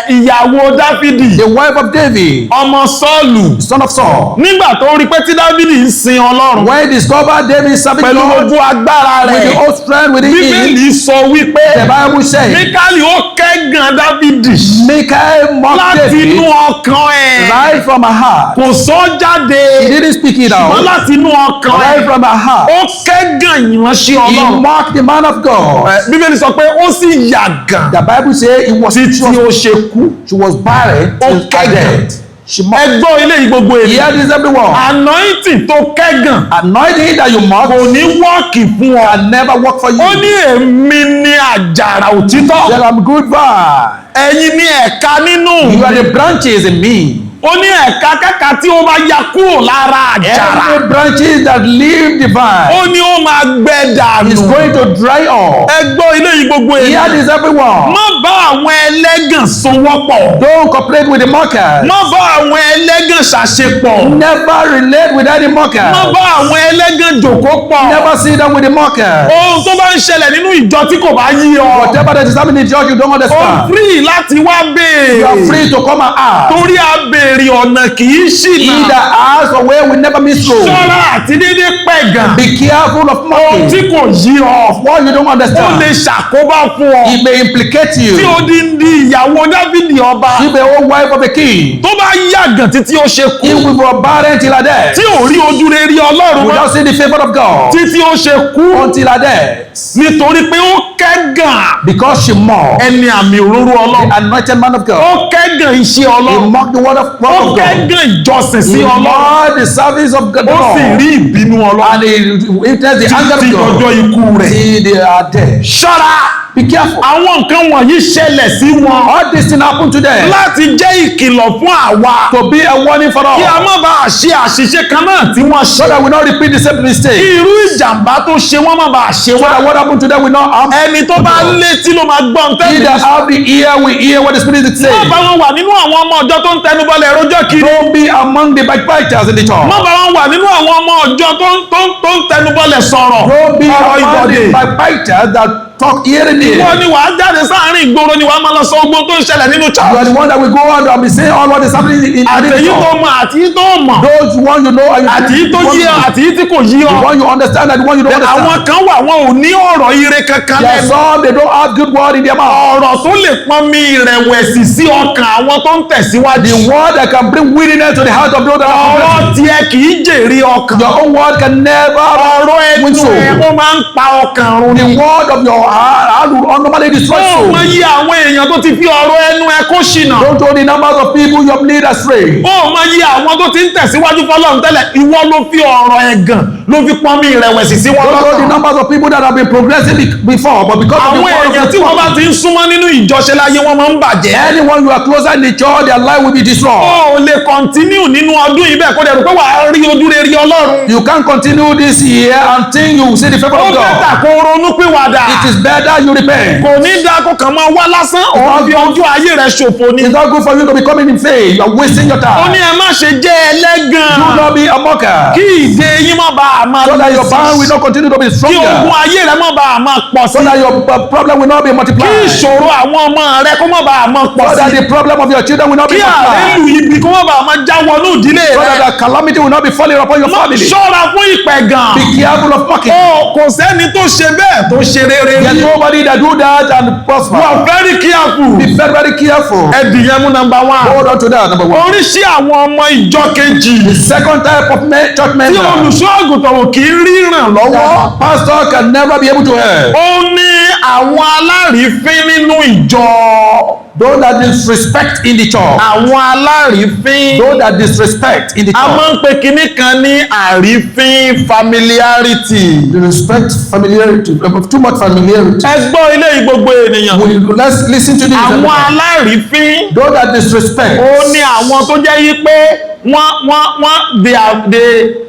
Ìyàwó Dáfídì, The wife of David, ọmọ Sọ́ọ̀lù, son of Saul. nígbà tó rí pé tí Dáfídì ń sin Ọlọ́run When he discovered David serving pẹ̀lú God gbogbo agbára with the rẹ̀, old strength within him, Bíbélì sọ wípé the Bible says, Míkálì ó kẹ́gàn Dáfídì Michael mocked láti David inú ọkàn ẹ̀. right from her heart. Kò sọ jáde, He didn't speak it ṣùgbọ́n out. láti inú ọkàn Right ẹ̀ from her heart. ó kẹ́gàn ìránṣẹ́ He Ọlọ́run. mocked the man of God. Bíbélì sọ pé ó sì yàgàn The Bible says he was, títí ó ṣe kú. she was barren till her Okay. death. She mocked. Ẹ gbọ́ ilé yìí gbogbo èyí. Hear this, everyone. Anointing tó kẹ́gàn Anointing that you mock kò ní wọ́ọ̀kì fún ọ. can never work for you. Ó ní èmi ní àjàrà òtítọ́, Well, I'm good vine. ẹ̀yin ní ẹ̀ka nínú You mi. are the branches in me. Ó ní ẹ̀ka kẹ́ka tí ó bá ya kúrò lára àjàrà, Every branches that leave the vine ó ní ó máa gbẹ dànù. is going to dry up. Ẹ gbọ́ ilé yìí gbogbo èyí. Hear this, everyone. Má bá àwọn ẹlẹ́gàn sowọ́pọ̀. Don't cooperate with the mockers. Má bá àwọn ẹlẹ́gàn ṣàṣepọ̀. Never relate with any mocker. Má bá àwọn ẹlẹ́gàn jòkó pọ̀. Never sit down with the mocker. Ohun tó bá ń ṣẹlẹ̀ nínú ìjọ tí kò bá yí ọ, Whatever that is happening in church, you don't o understand. free láti wá You are béèrè. free to come and ask. Torí a béèrè ọ̀nà kì í ṣìnà. Either ask or where we never miss road. Ṣọ́ra àti dédé pẹ̀gàn. Be careful of Ohun tí mocking. kò yí ọ, What you don't ó lè understand, ṣàkóbá fún ọ. it may implicate Tí you. odindi ìyàwó Dáfídì ọba If the old wife of a king, tó bá yàgàn títí ó ṣe kú, if we were barren till her death, tí ò rí ojú rere Ọlọ́run mọ́ without seeing the favor of God, títí ó ṣe kú, until her death, nítorí pé ó kẹ́gàn because she mocked ẹni àmì òróró Ọlọ́run, the anointed man of God. ó kẹ́gàn iṣẹ́ He Ọlọ́run, mocked the word of, ó word of God. kẹ́gàn ìjọsìn sí He Ọlọ́run, mocked the service of God. ó sì rí ìbínú Ọlọ́run And he witnessed the anger títí of ọjọ́ God ikú rẹ̀. till they are dead. Ṣọ́ra, Be careful. àwọn nǹkan wọ̀nyí ṣẹlẹ̀ sí wọn All this thing happened to them láti jẹ́ ìkìlọ̀ fún àwa, to be a warning for kí a us, má bàa ṣe àṣìṣe kan náà tí wọ́n so ṣe, that we not repeat the same kí mistake. irú ìjàmbá tó ṣe wọ́n má bàa ṣe So wá. that what happened to them will not harm. Ẹni tó bá létí ló máa gbọ́ He ntẹ́lẹ̀. that have the ear will hear what the Spirit is Má saying. bá wọn wà nínú àwọn ọmọ ọjọ́ tó ń tẹnubọlẹ̀ rojọ́ kiri. Don't be among the backbiters in the church. Má bá wọn wà nínú àwọn ọmọ ọjọ́ tó ń tẹnubọlẹ̀ sọ̀rọ̀ Don't be ọ̀rọ̀ among ìbọ̀dé. the backbiters that talk here and there. Wọ́n ní wàá jáde sáàárín ìgboro ni wàá máa lọ sọ ogun tó ń ṣẹlẹ̀ nínú You church. are the one that will go out and be saying all what is happening in the Àtẹ̀yí tó church. mọ̀ àti tó mọ̀, Those one you know and you àti tó yí ọ àti tí kò yí The ọ. one you understand and the one you don't Àwọn understand. kan wà, wọn ò ní ọ̀rọ̀ ire kankan There are lẹ́nu. some they don't have good word in their mouth. Ọ̀rọ̀ tó lè pọn mi ìrẹ̀wẹ̀sì sí ọkàn àwọn tó ń tẹ̀síwájú. The word that can bring weariness to the heart of those that are Ọ̀rọ̀ progressing. tiẹ̀ kì í jèrè ọkàn. Your own word can never Ọ̀rọ̀ win ẹnu ẹ̀ soul. ó máa ń pa ọkàn run The ni. word of your heart that will normally destroy Ó mọ souls. iye àwọn èèyàn tó ti fi ọ̀rọ̀ ẹnu ẹ kó ṣìnà. Don't know the numbers of people you have led astray. Ó mọ iye àwọn tó ti ń tẹ̀síwájú fọlọ́run tẹ́lẹ̀, ìwọ ló fi ọ̀rọ̀ ẹ̀gàn ló fi pọnmi ìrẹ̀wẹ̀sì sí wọn Don't know the lọ́kàn. numbers of people that have been progressing before, but because of the Àwọn word of èèyàn tí the wọ́n bá ti ń súnmọ́ nínú ìjọṣe láyé wọn máa ń bàjẹ́. Anyone you are closer in the church, their life will be destroyed. Ó lè continue nínú ọdún yìí bẹ́ẹ̀ kó dẹ̀ rò pé wàá rí ojú rere Ọlọ́run. You can't continue this year and think you will see the favor Ó of better God. kó ronú pìwàdà. It is better you repent. Kò ní dáa kó kàn máa wá lásán, òun fi ọjọ́ ayé rẹ̀ ṣòfò ni. It's not good for you to be coming in faith. You are wasting your Ó time. ní ẹ má ṣe jẹ́ ẹlẹ́gàn. Do not be a mocker. Kí ìdè yín má bàa máa So that your lé bond sí. will not continue to be Kí stronger. ogun ayé rẹ má bàa máa pọ̀ sí. So that your problem will not be Kí multiplied. ìṣòro àwọn ọmọ rẹ kó má bàa máa pọ̀ So that sí. the problem of your children will not be Kí multiplied. àrélù ibi kó má bàa máa já wọnú ìdílé So rẹ. that the calamity will not be falling upon your family. Ṣọ́ra fún ìpẹ̀gàn. Be careful of mocking. Ó kò sẹ́ni tó ṣe bẹ́ẹ̀ tó ṣe rere There's rí. nobody that do that and prosper. Wà very careful. Be very, very careful. Ẹ̀dì yẹn mú number one. Hold on to that, number one. Oríṣi àwọn ọmọ ìjọ kejì The second type of church tí member olùṣọ́ àgùntàn ò kì í ríran lọ́wọ́. that pastor can never be able to help. Ó ní àwọn alárìífín nínú ìjọ. Those that disrespect in the church. Àwọn alárìífín. Those that disrespect in the A church. máa ń pe kinní kan ní àrífín, familiarity. Disrespect, familiarity, too much familiarity. Ẹ gbọ́ ilé yìí, gbogbo ènìyàn. Let's listen to this. Àwọn alárìífín Those that disrespect. ó ní àwọn tó jẹ́ yí pé wọ́n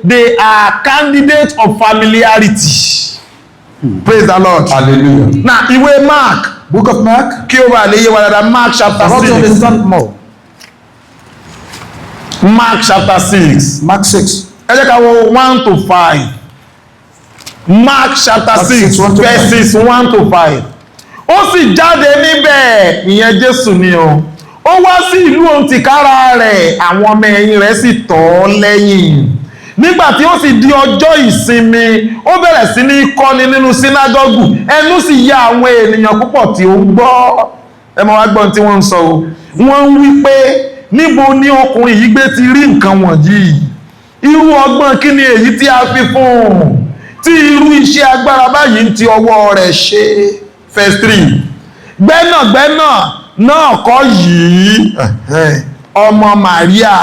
they are candidates of familiarity. Praise the Lord. Hallelujah. Na ìwé Mark, Book of Mark. kí ó bá lè yé wa dáadáa, Mark chapter For us to 6. understand more. Mark chapter 6. Mark 6. Ẹ jẹ́ ká wo 1 to 5. Mark chapter Mark 6 6, 1 to 5. verses 1 to 5. Ó sì jáde níbẹ̀, ìyẹn Jésù ni o, ó wá sí ìlú òun tìkára rẹ̀, àwọn ọmọ ẹ̀yìn rẹ̀ sì tọ̀ ọ́ lẹ́yìn. Nígbà tí ó sì di ọjọ́ ìsinmi, ó bẹ̀rẹ̀ sí ní kọ́ni nínú sínágọ́gù, ẹnu sì ya àwọn ènìyàn púpọ̀ tí ó ń gbọ́. Ẹ máa wá gbọ́n tí wọ́n ń sọ o. Wọ́n ń wí pé, níbo ni ọkùnrin yìí gbé ti rí nǹkan wọ̀nyí? Irú ọgbọ́n kí ni èyí tí a fi fún un tí irú iṣẹ́ agbára báyìí ń ti ọwọ́ rẹ̀ ṣe? Verse 3: gbẹ́nàgbẹ́nà náà kọ́ yìí, ọmọ Maria,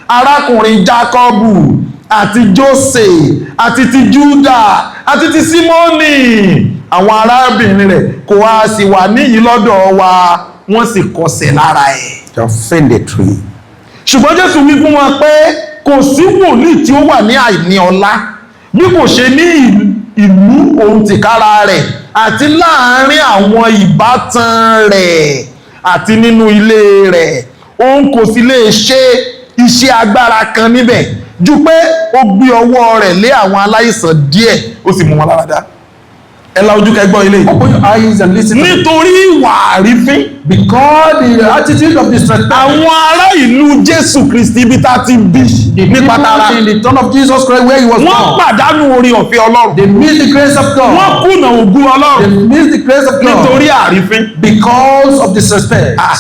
arákùnrin Jákọ́bù àti Jose àti ti Júdà àti ti Símónì? Àwọn arábìnrin rẹ̀ kò wá sì wà níyìí lọ́dọ̀ wa? Wọ́n sì kọsẹ̀ lára ẹ̀. The offended tree. Ṣùgbọ́n Jésù wí fún wọn pé kò sí wòlíì tí ó wà ní àìní ọlá bí kò ṣe ní ìlú òun tìkára rẹ̀ àti láàárín àwọn ìbátan rẹ̀ àti nínú ilé rẹ̀. Òun kò sì lè ṣe iṣẹ́ agbára kan níbẹ̀ ju pé ó gbé ọwọ́ rẹ̀ lé àwọn aláìsàn díẹ̀, ó sì mú wọn lára dá. Ẹ la ojú kẹgbọ́n ilé yìí. Open your eyes and listen to me. Nítorí ìwà àrífín, Because the attitude of disrespect. àwọn ará ìlú Jésù Kristi, ibi tá a ti bí nípa tara, People in the town of Jesus Christ where he was wọ́n born. pàdánù orí ọ̀fẹ́ Ọlọ́run. They miss the grace of Wọ́n God. kùnà ògùn Ọlọ́run They miss the grace of God. nítorí àrífín. Because of disrespect. Ah,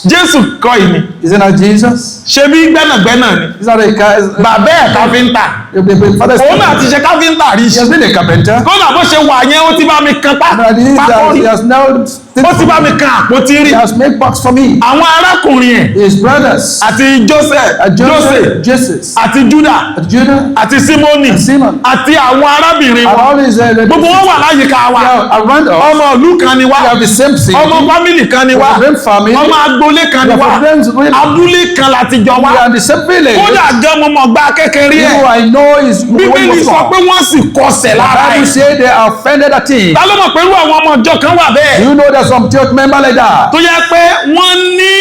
Jésù kọ́ ìní. Isn't that Jesus? Ṣe bí gbẹ́nàgbẹ́nà ni. Is that a guy? Bàbá ẹ̀ káfíńtà. The father Òun náà ti ṣe káfíńtà rí. He has been a carpenter. Kódà bó ṣe wà yẹn, ó ti bá mi kan But he, pákó rí. he has now Ó ti bá mi kan àpótí rí. he has made box for me. Àwọn arákùnrin ẹ̀ His brothers, àti Joseph, Joseph Joseph, Jesus, àti Judah Judah, àti Simoni Simon, àti àwọn arábìnrin and wọn, all his gbogbo wọn wà láyìíká wa. around us. Ọmọ ìlú kan ni wá. We have the same city. Ọmọ family kan ni We wá. have the same family. Ọmọ agboolé kan ni We wá. have the same Abúlé kan láti jọ wá. We are in the same village. Kódà gan mo mọ̀ gba kékeré Who ẹ̀. I know is Bíbélì sọ pé wọ́n sì kọsẹ̀ lára Bible ẹ̀. say they are offended at him. Ta ló mọ̀ pé irú àwọn ọmọ ìjọ kan wà Do bẹ́ẹ̀ you know there's some church member like that? tó yẹ pé wọ́n ní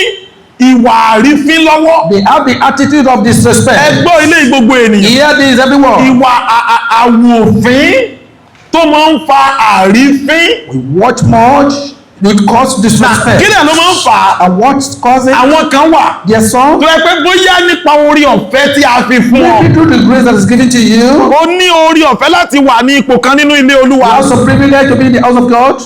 ìwà àrífín lọ́wọ́? They have the attitude of disrespect. Ẹ gbọ́ ilé, gbogbo ènìyàn. Hear this, everyone. Ìwà àwòfín tó máa ń fa àrífín. We watch much, it causes disrespect. Kí lè ló máa ń fà á? And what causes it? Àwọn kan wà Yes, son. tó yẹ pé bóyá nípa orí ọ̀fẹ́ tí a fi fún ọ, Maybe through the grace that is given to you, o ní orí ọ̀fẹ́ láti wà ní ipò kan nínú ilé you Olúwa. have some privilege to be in the house of God.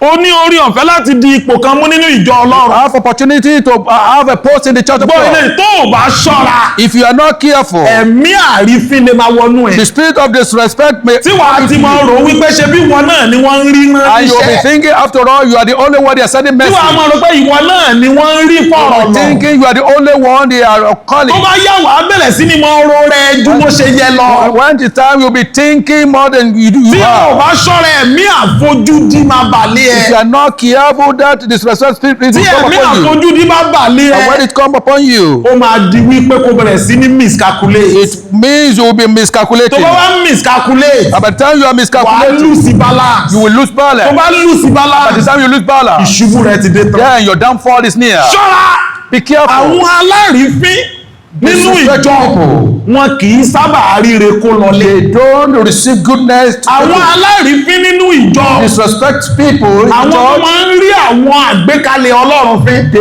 O ní orí ọ̀fẹ́ láti di ipò kan mú nínú ìjọ Ọlọ́run. Have opportunity to have a post in the church of Gbọ́ ilé God. tó o bá ṣọ́ra, If you are not careful, ẹ̀mí àrífín lè máa wọnú ẹ̀. the spirit of disrespect may Tí wàá ti máa rò wípé ṣe bí ìwọ náà ni wọ́n ń rí rán and you will be níṣẹ́. thinking, after all, you are the only one they are sending Tí message. wàá máa rò pé ìwọ náà ni wọ́n ń rí fọ̀rọ̀ lọ. Thinking you are the only one they are calling. Tó bá yá, wàá bẹ̀rẹ̀ sí ni máa ro rẹ ju bó ṣe yẹ lọ. When the time you'll be thinking more than you do. Tí You o are. bá ṣọ́ra, ẹ̀mí àfojúdi máa bà lé If ẹ. you are not careful, that disrespect spirit Tí will come ẹ̀mí upon you. àfojúdi bá bà lé And when ẹ, it come upon you, ó máa di wípé kó bẹ̀rẹ̀ sí ní miscalculate. it means you will be Tó miscalculating. bá wá miscalculate, And by the time you are wàá miscalculating, lose balance. you will lose Tó balance. bá lose By the balance, time you lose balance, ìṣubú rẹ ti dé tán. then your downfall is near. Ṣọ́ra. Be careful. Àwọn alárìífín nínú Disrespect ìjọ, people. wọn kì í sábà ríre kó lọlé. They don't receive goodness. Àwọn alárìífín nínú ìjọ, Disrespect people in àwọn tó church. máa ń rí àwọn àgbékalẹ̀ Ọlọ́run fín,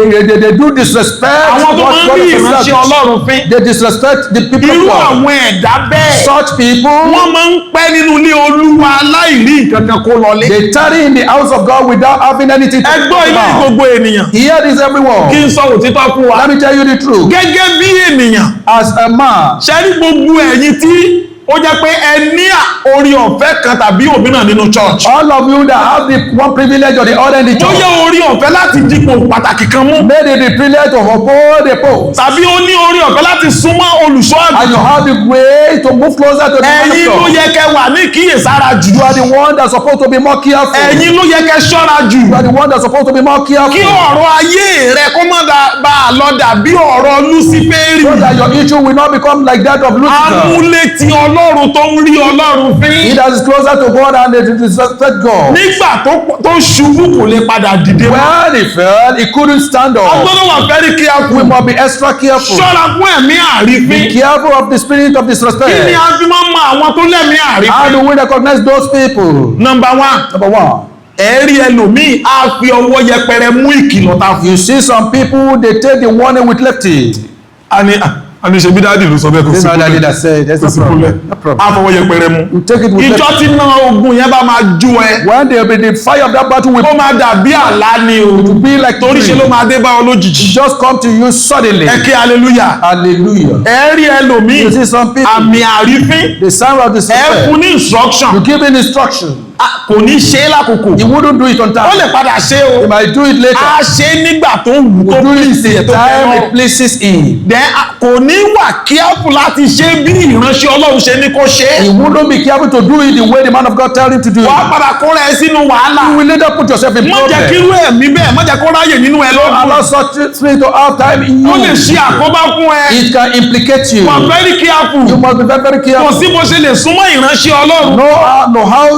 They do disrespect àwọn tó what máa ń God rí has ìránṣẹ́ established. Ọlọ́run fín, They disrespect the people irú of God. àwọn ẹ̀dá bẹ́ẹ̀, Such people, wọ́n máa ń pẹ́ nínú ilé Olúwa láìrí nǹkan kan kó lọlé. they tarry in the house of God without having anything to Ẹ gbọ́ talk ilé, about. gbogbo ènìyàn, Hear this, everyone. kí n sọ òtítọ́ fún wa. Let me tell you the truth. Gẹ́gẹ́ bí ènìyàn, As a man, ṣe rí gbogbo ẹ̀yin tí ó jẹ́ pé ẹ ní orí ọ̀fẹ́ kan tàbí òmíràn nínú church, all of you that have the one privilege or the other in the church, bóyá orí ọ̀fẹ́ láti dípò pàtàkì kan mú, made it the privilege to uphold the post, tàbí ó ní orí ọ̀fẹ́ láti súnmọ́ olùṣọ́ and you àgùntàn, have the way to move closer to the man ẹ̀yin of ló God. yẹ kẹ́ wà ní kíyèsára jù. You are the one that's supposed to be more careful. Ẹ̀yin ló yẹ kẹ́ ṣọ́ra jù, You are the one that's supposed to be more kí careful. ọ̀rọ̀ ayé rẹ kó má bá a lọ dàbí ọ̀rọ̀ Lúsíférì, So that your issue will not become like that of Lucifer. amúlétí Ọlọ́run tó ń rí Ọlọ́run He fín. that is closer to God and they disrespect God. Nígbà tó ṣubú, kò lè padà dìde mọ́. When he fell, he couldn't stand A up. gbọ́dọ̀ wà very careful. We must be extra careful. Ṣọ́ra fún ẹ̀mí àrífín. Be careful of the spirit of Kí ni disrespect. a fi máa ń mọ àwọn tó lẹ́mìí How àrífín? do we recognize those people? Number one, Number one, ẹ̀rí ẹlòmíì á fi ọwọ́ yẹpẹrẹ mú ìkìlọ̀ ta fún. you see some people, they take the warning with lefty. A ní ṣe bí daddy ló sọ bẹ́ẹ̀, kò This sí is daddy problem. that said, there's Kò no sí problem. problem. No problem. Á fọwọ́ yẹpẹrẹ mú. You take it with Ìjọ lefty. tí náà ogun yẹn bá máa jó ẹ, When there be the fire of that battle will ó máa dàbí àlá ni o. be like Torí ṣe ló máa dé bá ọ lójijì. just come to you suddenly. Ẹ kí hallelujah. Hallelujah. Ẹ̀rí ẹlòmíì, You see some people, àmì àrífín, the sound of ẹ disrespect. fún ní instruction, You give him instruction. kò ní ṣe é lákòókò. He wouldn't do it on Ó time. lè padà ṣe o. He might do it later. A ṣe é nígbà tó wù, tó Do it please the ẹ̀, tó time fẹ́ràn. it pleases him. Then kò ní wà careful láti ṣe bí ìránṣẹ́ Ọlọ́run ṣe ní kó ṣe He é. wouldn't be careful to do it the way the man of God tell him to do it. Wàá padà kó rẹ̀ sínú wàhálà. You will later put yourself in Má jẹ́ problem. kírú ẹ̀mí bẹ́ẹ̀, má jẹ́ kó ráyè nínú ẹ lọ́gùn. Allow such spirit to have time in Ó lè you. ṣe àkóbá fún ẹ. It can implicate you. Wà very careful. You must be very, very Kò careful. sí bó ṣe lè súnmọ́ ìránṣẹ́ Ọlọ́run. Know how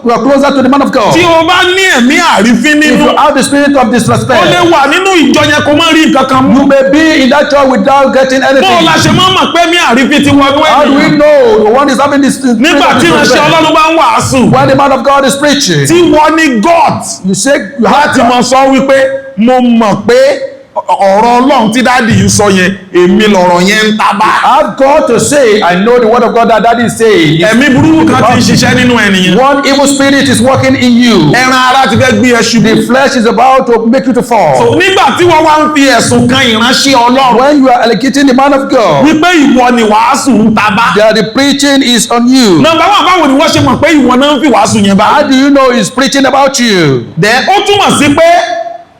you are closer to the man of God. Tí o bá ní ẹ̀mí àrífín If nínú, you have the spirit of ó lè disrespect, wà nínú ìjọ yẹn kó má rí nǹkan kan mú. you may be in that church without getting Bó o anything. la ṣe máa mọ̀ pé ẹ̀mí àrífín ti wọnú How do we ènìyàn? know the one is having this spirit Nígbà of tí ìránṣẹ́ disrespect? Ọlọ́run bá ń wàásù, When the man of God is preaching, tí wọ́n ní God you say you have láti mọ sọ wípé mo mọ̀ pé ọ̀rọ̀ Ọlọ́run tí daddy yìí sọ yẹn, èmi lọ̀rọ̀ yẹn ń tabá. I've got to say, I know the word of God that daddy is saying. Ẹ̀mí burúkú kan ti ń ṣiṣẹ́ nínú ẹnìyẹn. One evil spirit is working in you. Ẹran ara ti fẹ́ gbé ẹ ṣubú. The flesh is about to make you to fall. Nígbà tí wọ́n wá ń fi ẹ̀sùn kan ìránṣẹ́ Ọlọ́run When you are allocating the man of God, wípé ìwọ ni wàásù ń tabá. that the preaching is on you. Number one, báwo ni wọ́n ṣe mọ̀ pé ìwọ náà ń fi wàásù yẹn bá? How do you know he's preaching about you? Then ó túmọ̀ sí pé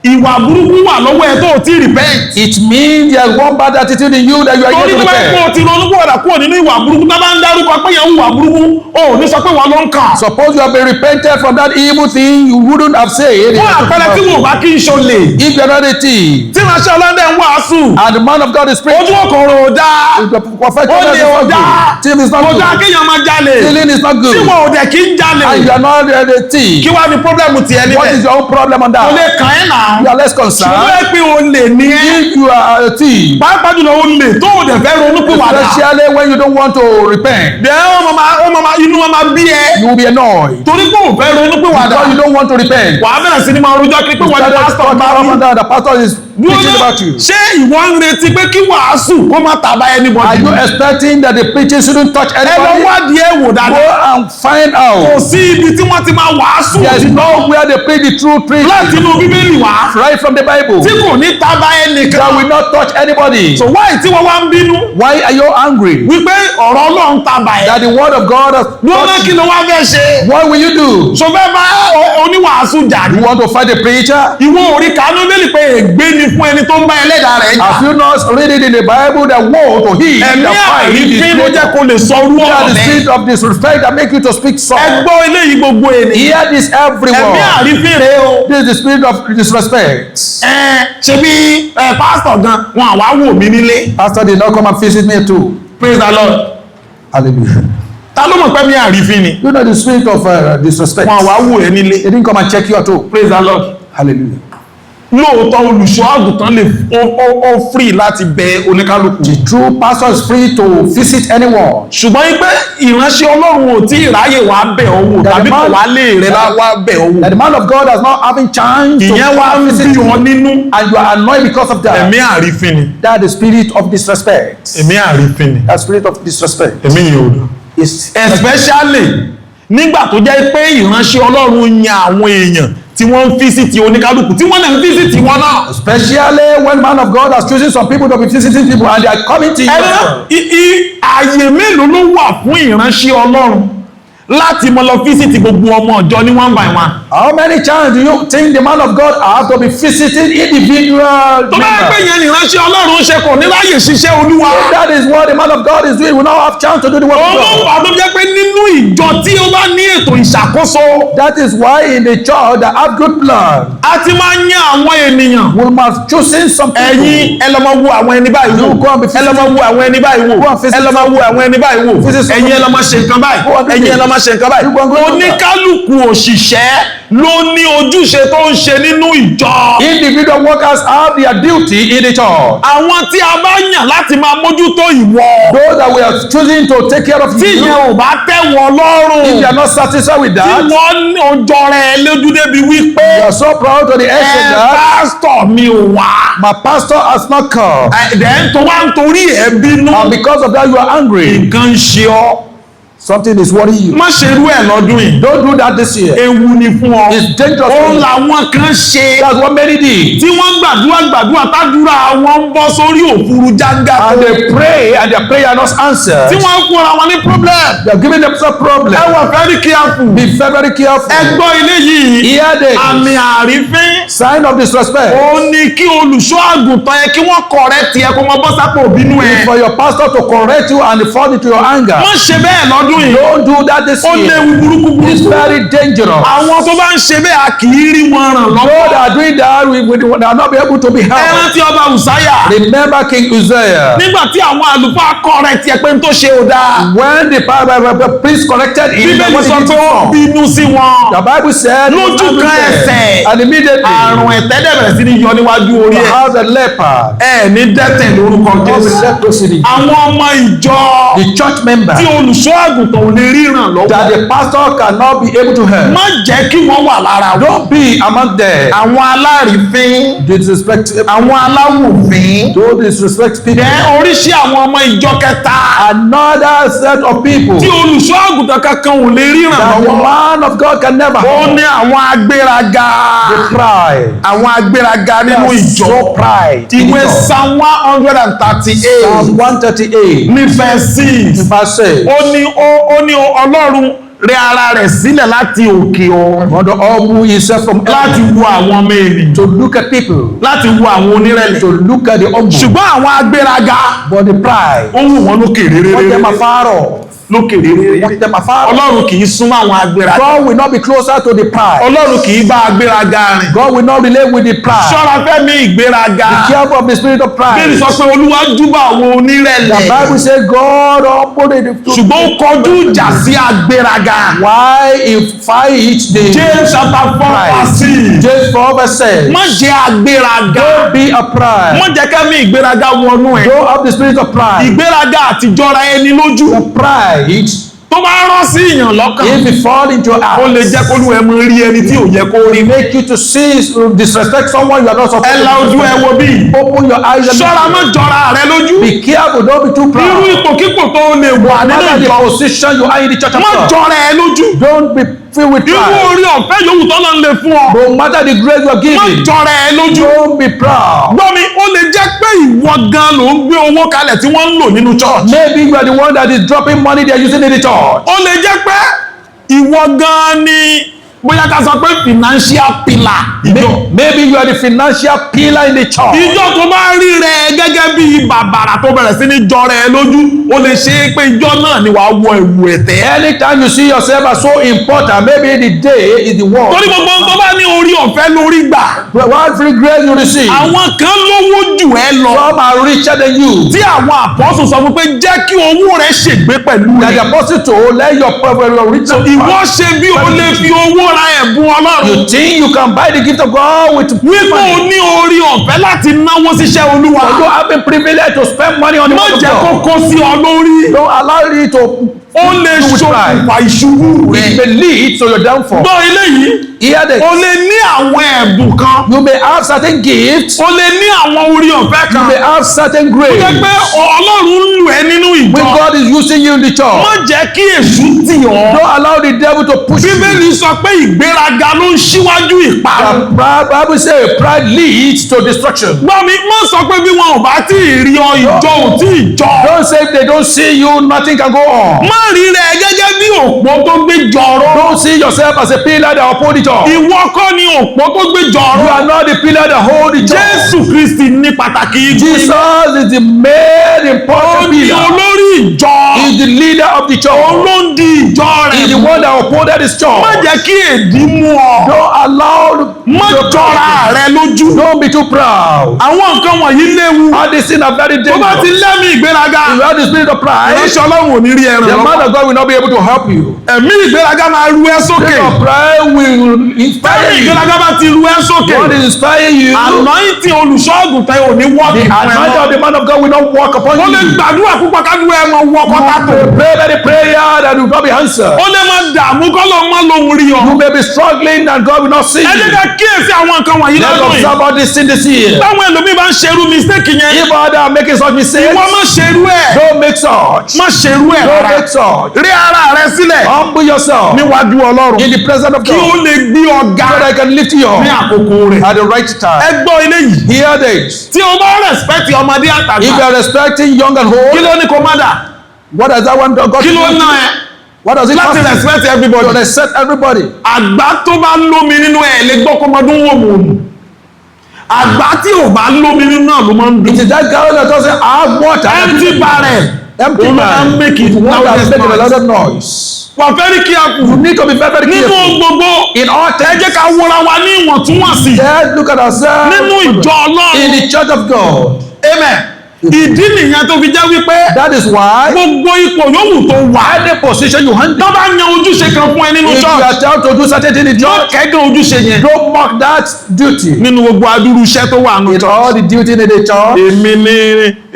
ìwà burúkú wà lọ́wọ́ ẹ tó o ti repent. It means there's one bad attitude in you that you are Torí yet to pé kó repent. o ti ronú kúrò kúrò nínú ìwà burúkú, tó bá ń dárúkọ pé yẹn ń hùwà burúkú, o ò ní sọ pé wọ́n ló ń kàn. Suppose you have been repented from that evil thing, you wouldn't have said. Fún àpẹẹrẹ, tí wọn ò bá kí ń ṣolè, If you're not a thief, tí ìránṣẹ́ Ọlọ́run ń wàásù, and the man of God is preaching, ojú òkòrò ò dáa, the perfection ó lè is ò not dáa, good. Thief is not kò dáa good. kéèyàn máa jalè, Stealing is not tí good. wọn ò dẹ̀ kí ń jalè, And you are not a thief. kí wá ní problem tiẹ̀ What níbẹ̀? is your own problem on Kò lè that? kàn ẹ́ nà. náà. You are less concerned. Ṣùgbọ́n ẹ pé o lè ní ẹ́. If you are a thief, Pàápàá jùlọ o lè tó o dẹ̀ fẹ́ ronú pìwàdà. especially when you don't want to repent, Bẹ́ẹ̀ ó máa inú wọn máa bí ẹ. you will be annoyed. Torí pé o fẹ́ ronú pìwàdà. Because you don't want to repent. Wàá bẹ̀rẹ̀ sí ni máa rojọ́ kiri pé wọ́n ní Started pásítọ̀ talking bá up wí. and down, the pastor is preaching about you. Ṣé ìwọ ń retí pé kí wàásù kó má tàbá Are anybody? you expecting that the preaching shouldn't touch Ẹ lọ anybody? wádìí ẹ̀ wò Go dáadáa. and find Kò out. sí ibi tí wọ́n ti máa wàásù There is òtítọ́ nowhere they preach the true preaching láti inú Bíbélì wá right from the Bible tí kò ní tàbá ẹnìkan. that will not touch anybody. So why tí wọ́n wá ń bínú Why are you angry wípé ọ̀rọ̀ Ọlọ́run tàbá ẹ̀? that the word of God has Lọ́nà touched kí you? ló wá fẹ́ ṣe? What will you do? So fẹ́ bá oníwàásù jà ní? You want to fight the preacher? Ìwọ orí kanú bẹ́ẹ̀lì pé ègbé ni fún ẹni tó ń bá ẹlẹ́dàá rẹ̀ jà. Have you not read it in the Bible that woe to he Ẹ̀mí that fight his àrífín ló jẹ́ creator? kó lè sọ orú That ọ̀rọ̀ the bẹ́ẹ̀. spirit of disrespect that make you to speak so. Ẹ gbọ́ eléyìí gbogbo ènìyàn. Hear this Ẹ̀mí everyone. àrífín rèé o. This is the spirit of disrespect. Ẹ ṣe bí ẹ pásítọ̀ gan wọn àwa wò mí nílé. Pastor did not come and visit me too. Praise the Lord. Hallelujah. Ta ló mọ̀ pé mi àrífín ni? You know the spirit of disrespect. Wọn àwa wò ẹ nílé. They didn't come and check you at all. Praise the Lord. Hallelujah. Lóòótọ́ olùṣọ́ àgùntàn lè ó free láti bẹ oníkálukú. The true pastor is free to visit anyone. Ṣùgbọ́n pé ìránṣẹ́ Ọlọ́run ò tí ì ráyè wá bẹ̀ ọ́ wò That tàbí the kò man- wá lé rẹ lá wá bẹ̀ ọ́ wò. That the man of God has not having chance to Ìyẹn wá come ń visit bí you, wọn nínú. and you are annoyed because of that. Ẹ̀mí àrífín ni. That the spirit of disrespect. Ẹ̀mí àrífín ni. That spirit of disrespect Ẹ̀mí yìí ò dùn. is Especially nígbà tó jẹ́ pé ìránṣẹ́ Ọlọ́run yan àwọn èèyàn tí wọ́n ń visit oníkálukú tí wọ́n náà ń visit wọn náà. especially when man of God has chosen some people to be visiting people and they are coming to you. Ẹ̀rọ ààyè mélòó ló wà fún ìránṣẹ́ Ọlọ́run láti mọ lọ visit gbogbo ọmọ ọjọ́ ní one by one? How many chance do you think the man of God have to be visiting individual Tó bá yẹ pé members? yẹn ìránṣẹ́ Ọlọ́run ṣe kò ní láyè ṣiṣẹ́ Olúwa. If that is what the man of God is doing, we now have chance to do the work of God. Olúwa tó jẹ́ pé nínú ìjọ tí ó bá ní ètò ìṣàkóso That is why in the church that have good plan, a ti máa ń yan àwọn ènìyàn. we must choosing some people. Ẹ̀yin ẹ lọ máa wo àwọn ẹni báyìí wò. You go and be Ẹ lọ máa wo àwọn ẹni báyìí wò. Go and visit. Ẹ lọ máa wo àwọn ẹni báyìí wò. Visit some Ẹ̀yin ẹ lọ máa ṣe nǹkan báyìí. Go and Ẹ̀yin ẹ visit. lọ máa ṣe nǹkan báyìí. You go and go and do that. Oníkálukú òṣìṣẹ́ ló ní ojúṣe tó ń ṣe nínú ìjọ. Individual workers have their duty in the church. Àwọn tí a bá yàn láti máa mójútó ìwọ. Those that we are choosing to take care of Tí you, ìyẹn ò bá tẹ́ wọn lọ́rùn. if you are not satisfied with Tí that, wọ́n ní ọjọ́ rẹ̀ lójú débi wípé you are so proud to the ẹ extent that pásítọ̀ mi ò wá. my pastor has not come. Ẹ dẹ̀ ń tó wá ń torí ẹ̀ bínú. And because of that, you are angry. Nǹkan ń ṣe ọ́. Something is worrying you. Má ṣe irú ẹ̀ lọ́dún yìí. Don't do that this year. Ewu ni fún ọ. It's dangerous. Òun for you. làwọn kan ṣe. That's what many did. Tí wọ́n gbàdúrà gbàdúrà tádúrà wọn ń bọ́ sórí òfuru jágá. And they pray and their prayer not answered. Tí wọ́n ń fúnra wọn ní problem. They are giving themselves problem. Ẹ wà very careful. Be very, very careful. Ẹ gbọ́ ilé yìí. Hear this. Àmì àrífín. Sign of disrespect. Ó ní kí olùṣọ́ àgùntàn ẹ kí wọ́n correct ẹ kó mọ bọ́ sápò bínú ẹ. It's for your pastor to correct you and fall into your anger. Má ṣe bẹ́ẹ̀ lọ́dún yìí. Don't do that this Ó year. léwu burúkú It's burúkú. very dangerous. Àwọn tó bá ń ṣe bẹ́ẹ̀ a kì í rí wọn ràn Those lọ́wọ́. that are doing that, we are not be able to be Ẹ helped. rántí ọba Ùsáyà. Remember King Uzziah. Nígbà tí àwọn àlùfáà correct ẹ pé n tó ṣe ò dáa. When the priest corrected him, Bíbélì what sọ he did pé ó wrong. bínú sí wọn. The Bible said, Lójú kan ẹsẹ̀. and immediately Àrùn ẹ̀tẹ̀ dẹ̀ bẹ̀rẹ̀ sí ní yọ níwájú orí the ẹ̀. house a leper. Ẹ ní dẹ́tẹ̀ lórúkọ All Jésù. the leprosy. Àwọn ọmọ ìjọ The church member tí olùṣọ́ àgùntàn ò lè ríran lọ́wọ́. that the pastor cannot be able to help. Má jẹ́ kí wọ́n wà lára wọn. Don't be among them. Àwọn alárìífín, Disrespect. àwọn aláwòfín. Don't disrespect people. Jẹ́ oríṣi àwọn ọmọ ìjọ kẹta Another set of people tí olùṣọ́ àgùntàn kankan ò lè ríran that the lọ́wọ́. man of God can never Ó help. ní àwọn agbéraga. The pride. Àwọn agbéraga nínú They are ìjọ. so pride. in Ìwé the church. Psalm 138 Psalm 138, ní verse 6. verse 6. Ó ní Ọlọ́run rẹ ara rẹ̀ sílẹ̀ láti òkè ọ̀run God humble himself from láti heaven wo àwọn ọmọ ènìyàn, to look at people, láti wo àwọn onírẹ̀lẹ̀. to look at the humble. Ṣùgbọ́n àwọn agbéraga But the pride, ó wù wọ́n lókè what them réréréré. afar off. lókè rere. Watch them afar. Ọlọ́run kì í súnmọ́ àwọn agbéraga. God will not be closer to the pride. Ọlọ́run kì í bá agbéraga rìn. God will not relate with the pride. Ṣọ́ra fẹ́mi ìgbéraga. Be careful of the spirit of Bíbélì pride. sọ pé Olúwa júbà àwọn The onírẹ̀lẹ̀. Bible says God humbled the Ṣùgbọ́n ó kọjú ìjà sí agbéraga. Why he fight the James chapter 4 verse 6. James 4 verse 6. Má jẹ́ agbéraga. Don't be a pride. Má jẹ́ kẹ́mi ìgbéraga wọnú ẹ̀. Don't have the spirit of pride. Ìgbéraga àtijọ́ra ẹni lójú. The pride, Tó bá rán sí ìyàn lọ́kàn. if it fall into your Ó lè eyes, jẹ́ kólú ẹ mọ rí ẹni tí ò yẹ kó rí. make you to see, disrespect someone you are not supposed Ẹ la ojú ẹ wo bí. Open your eyes and Ṣọ́ra má jọra rẹ lójú. be careful. Don't be too Irú proud. ipòkípò tó lè wà No nínú matter the ìjọ. position you are in the church of Má God, jọra ẹ lójú. don't be filled with Irú pride. orí ọ̀fẹ́ yòówù tọ́lọ́ ń lè fún ọ. No matter the grace you are Má given, jọra ẹ lójú. don't be proud. Gbọ́ mi, ó lè jẹ́ pé ìwọ gan ló ń gbé owó kalẹ̀ tí wọ́n ń lò nínú church. Maybe you are the one that is dropping money they are using in the church. Ó lè jẹ́ pé ìwọ gan ni bóyá ká sọ pé financial pillar ìjọ. Maybe you are the financial pillar in the church. Ìjọ tó bá rí rẹ gẹ́gẹ́ bí bàbàrà tó bẹ̀rẹ̀ sí ní jọra ẹ lójú, ó lè ṣe é pé ìjọ náà ni wàá wọ ẹ̀wù ẹ̀tẹ́. Anytime you see yourself as so important, maybe the day is the one. Torí gbogbo ohun tó bá ní orí ọ̀fẹ́ lórí gbà. What free grace you receive? Àwọn kan lówó jù ẹ lọ. Some are richer than you. Tí àwọn àpọ́sù sọ fún pé jẹ́ kí owó rẹ ṣègbé pẹ̀lú That rẹ. the apostle told, let your power your riches. Ìwọ ṣe bí o lè fi owó ra ẹ̀bùn Ọlọ́run. You think you can buy the gift of God with Wípé o money? ní orí ọ̀fẹ́ láti náwó síṣẹ́ Olúwa. But you have been privileged to spend money on the Má work of jẹ́ kó God. kó sí ọ lórí. Don't allow it to Ó lè do with pride. ṣokùnfà ìṣubú rẹ. It may lead to your downfall. Gbọ́ eléyìí. Hear this. O lè ní àwọn ẹ̀bùn kan. You may have certain gifts. O lè ní àwọn orí ọ̀fẹ́ You may kan. have certain Ó grace. jẹ́ pé Ọlọ́run ń lù ẹ́ nínú When ìjọ. God is using you in the church, Má jẹ́ kí èṣù tì ọ́. don't allow the devil to push you. Bíbélì sọ pé ìgbéraga ló ń ṣíwájú ìparun. The Bible says pride leads to destruction. Gbọ́ mi, má sọ pé bí wọn ò bá tí ì rí ọ, ìjọ ò tí ì jọ. Don't say if they don't see you, nothing can go on. Má rí rẹ gẹ́gẹ́ bí òpó tó gbé jọ̀rọ̀. Don't see yourself as a pillar that uphold the church. Ìwọ kọ́ ni òpó tó gbé You jọ̀rọ̀. are not the pillar that hold the church. Jésù Kristi ní pàtàkì igun. Jesus is the main Ó important ní pillar. olórí ìjọ. He is the leader of the Òun church. ló ń di ìjọ He rẹ̀. is the one that upholded his Má church. jẹ́ kí èdí mú ọ. Don't allow. Má jọra rẹ lójú. Don't be too proud. Àwọn nǹkan wọ̀nyí léwu. All these things are very Tó bá ti dangerous. lẹ́mìí ìgbéraga. If you have the spirit of pride, Ìránṣẹ́ Ọlọ́run ò ní rí ẹran the man lọ́wọ́. of God will not be able to help you. Ẹ̀mí ìgbéraga máa ru ẹ́ sókè. Spirit of pride will inspire Ẹ̀mí you. ìgbéraga bá ti ru ẹ́ sókè. God is inspiring you. Anointing olùṣọ́àgùntàn ò ní wọ́ọ̀kì The fún ẹ anointing mọ́. of the man of God will not work upon Ó lè you. gbàdúrà púpọ̀ kádúrà ẹ mọ wọ kọ́tà tó. Pray very prayer that will not be answered. Ó lè máa dààmú kọ́lọ́ mọ́ lóhun rí ọ. You may be struggling and God will not see Ẹ jẹ́ you. ká kíyèsí àwọn nǹkan wọ̀nyí Let us lọ́dún yìí. observe all this thing this year. Táwọn ẹlòmíì bá ń ṣerú mistake yẹn. If others are making such mistakes, Ìwọ má ṣerú ẹ̀. don't make such. Má ṣerú ẹ̀ Don't rárá. make such. Rí ara rẹ sílẹ̀ Humble yourself níwájú Ọlọ́run. in the presence of Kí ó God lè gbé ọ ga so that I can lift you ní up àkókò rẹ̀. at the right time. Ẹ gbọ́ eléyìí. Hear this. Tí o bá respect ọmọdé àtàgbà. If you are respecting young and Kí old, ló ní kó má dà? what does that one do? God Kí ló ná ẹ? What does it Láti cost you respect everybody. to respect everybody? Àgbà tó bá lómi nínú ẹ̀ lè gbọ́ kó mọdún wò mò mù. Àgbà tí ò bá lómi nínú náà ló máa ń It dùn. is that girl that doesn't have water. Empty barrel. Empty Òun ló máa ń barrel. make it One that loudest making a noise. lot of noise. Wà very careful. You need to be very, very Nínú careful. gbogbo In all ẹ things, jẹ́ ká wọra wa ní ìwọ̀ntúnwọ̀nsì. let's look at ourselves. Nínú ìjọ Ọlọ́run. In the church of God. Amen. Ìdí nìyẹn tó fi jẹ́ wípé That is why gbogbo ipò yòówù tó wà. any position you handle, Tó bá yan ojúṣe kan fún ẹ nínú if you church. are told to do certain thing in the Má church, kẹ́gàn ojúṣe yẹn. don't mock that duty. Nínú gbogbo adúrú iṣẹ́ tó wà nínú In church. all the duty in the church,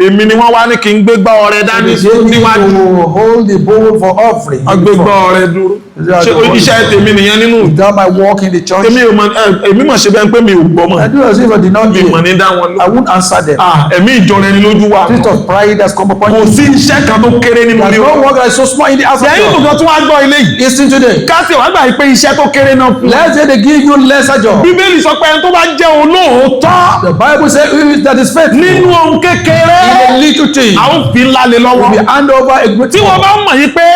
Èmi ni wọ́n wá ní kí n gbégbá ọrẹ dání they need níwájú. to hold the bowl for offering. Agbégbá ọrẹ dúró. Ṣé iṣẹ́ tèmi nìyẹn nínú? Without my work in the church, Èmi ò mọ̀ èmi mọ̀ ṣe bẹ́ẹ̀ pé mi ò gbọ́ mọ̀. I do as if I did not Mi mọ̀ hear. ní dá wọn I lọ. won't answer them. Ah, ẹ̀mí ìjọra ẹni lójú wa. Spirit of pride has come upon Kò you. sí iṣẹ́ kan tó kéré nínú There's ilé no wa. work that is so small in the house of Lẹ́yìn God. nǹkan tí wọ́n á gbọ́ ilé yìí. Listen today. Káṣí wàá gbà pé iṣẹ́ tó kéré náà fún. Let's say they give you lesser job. Bíbélì sọ pé ẹni tó bá jẹ́ olóòótọ́ The Bible says who is that is faithful nínú ohun kékeré in a little thing a ó fi ńlá lé lọ́wọ́. will be hand over a great Tí wọ́n bá mọ̀ yí pé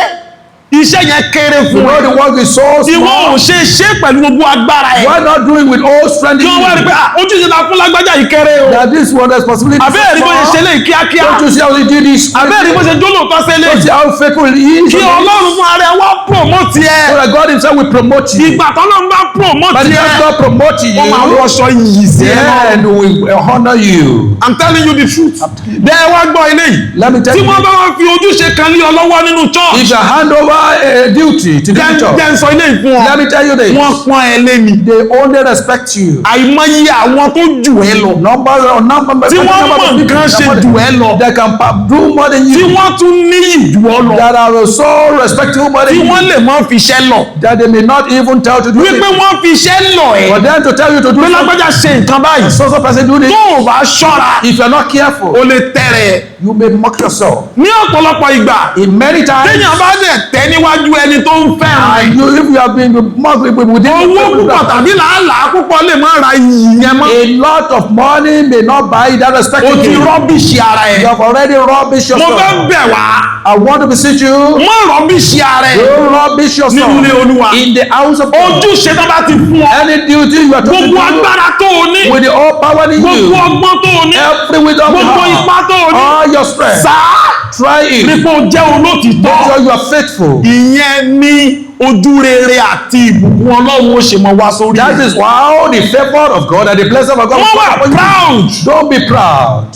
Iṣẹ́ yẹn kéré You fún know ẹ. the work is so Ìwọ small. ò ṣe ṣe pẹ̀lú gbogbo agbára ẹ. Why not do it with all strength Kí in wọ́n wá rí you? pé, "Ah, ojúṣe la fún lágbájá yìí kéré o. That this one responsibility is Àbẹ́ẹ̀rí bó ṣe ṣe so small. léyìí kíákíá. Don't you see how he did this? Àbẹ́ẹ̀rí bó ṣe jólóòtọ́ sí Don't you eléyìí." see how faithful he is? Kí Ọlọ́run fún ara ẹ wá promote ẹ. So that God himself will promote you. Ìgbà tọ́lọ́run bá promote But ẹ, if God promote you, wọ́n máa wọṣọ iyì sí ẹ lọ́rùn. then we will honor you. I'm telling you the truth. Bẹ́ẹ̀ wá gbọ́ eléyìí. Let me tell Tí you, wọ́n bá wá fi ojúṣe kan lé ọ lọ́wọ́ nínú church. if you hand over a duty to the Jẹ́ church, jẹ́ n sọ eléyìí fún ọ. let me tell you this, Wọ́n pọ́n ẹ lé ni. they only respect you. Àìmọye àwọn tó jù ẹ lọ. Number or number, Tí wọ́n number mọ̀ of people nǹkan ṣe jù ẹ lọ. that can do more than Tí you, wọ́n tún níyì jù ọ lọ. that are so respectful more Tí than you, wọ́n lè mọ́ fi iṣẹ́ lọ. that they may not even tell to do Wípé it. wọ́n fi iṣẹ́ lọ ẹ̀. For them to tell you to do Pé something, lágbájá ṣe nǹkan báyìí. so so person do this. Tó o bá ṣọ́ra, If you are not careful, o lè tẹ̀rẹ̀. you may mock yourself. Ní ọ̀pọ̀lọpọ̀ ìgbà, In many times, téèyàn bá dẹ̀ tẹ́ níwájú ẹni tó ń fẹ́ràn ẹ̀. you, if you have been mocked within Owó púpọ̀ tàbí làálàá púpọ̀ lè má ra iyì yẹn mọ́. a lot of money may not buy that respect. O ti again. rubbish ara You ẹ̀. have already rubbish Mo fẹ́ yourself. bẹ̀ wá. I want to beseech you. Má rubbish ara ẹ̀. Don't rubbish yourself Nínú ilé Olúwa. in the house of God. Ojúṣe tó bá ti fún ọ. Any duty you are to Gbogbo do agbára tó o ní. with the all power in Gbogbo you, ọgbọ́n tó o ní. every wisdom you Gbogbo have, ipá tó o ní. all your strength, Sáà try it. nípa o jẹ́ olótìtọ́. Make sure you are faithful. Ìyẹn ni ojú rere àti ìbùkún Ọlọ́run ó ṣe mọ wá sórí. That is how the favor of God and the blessing of God. Wọ́n will wà come upon you. proud. Don't be proud.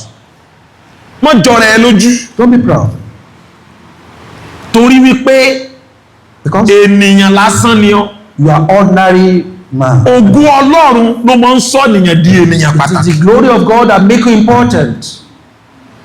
Wọ́n jọra ẹ lójú. Don't be proud. Torí wípé Because ènìyàn lásán ni ọ́. you are ordinary man. Ògo Ọlọ́run ló máa ń sọ ènìyàn di ènìyàn It is pàtàkì. the glory of God that make you important.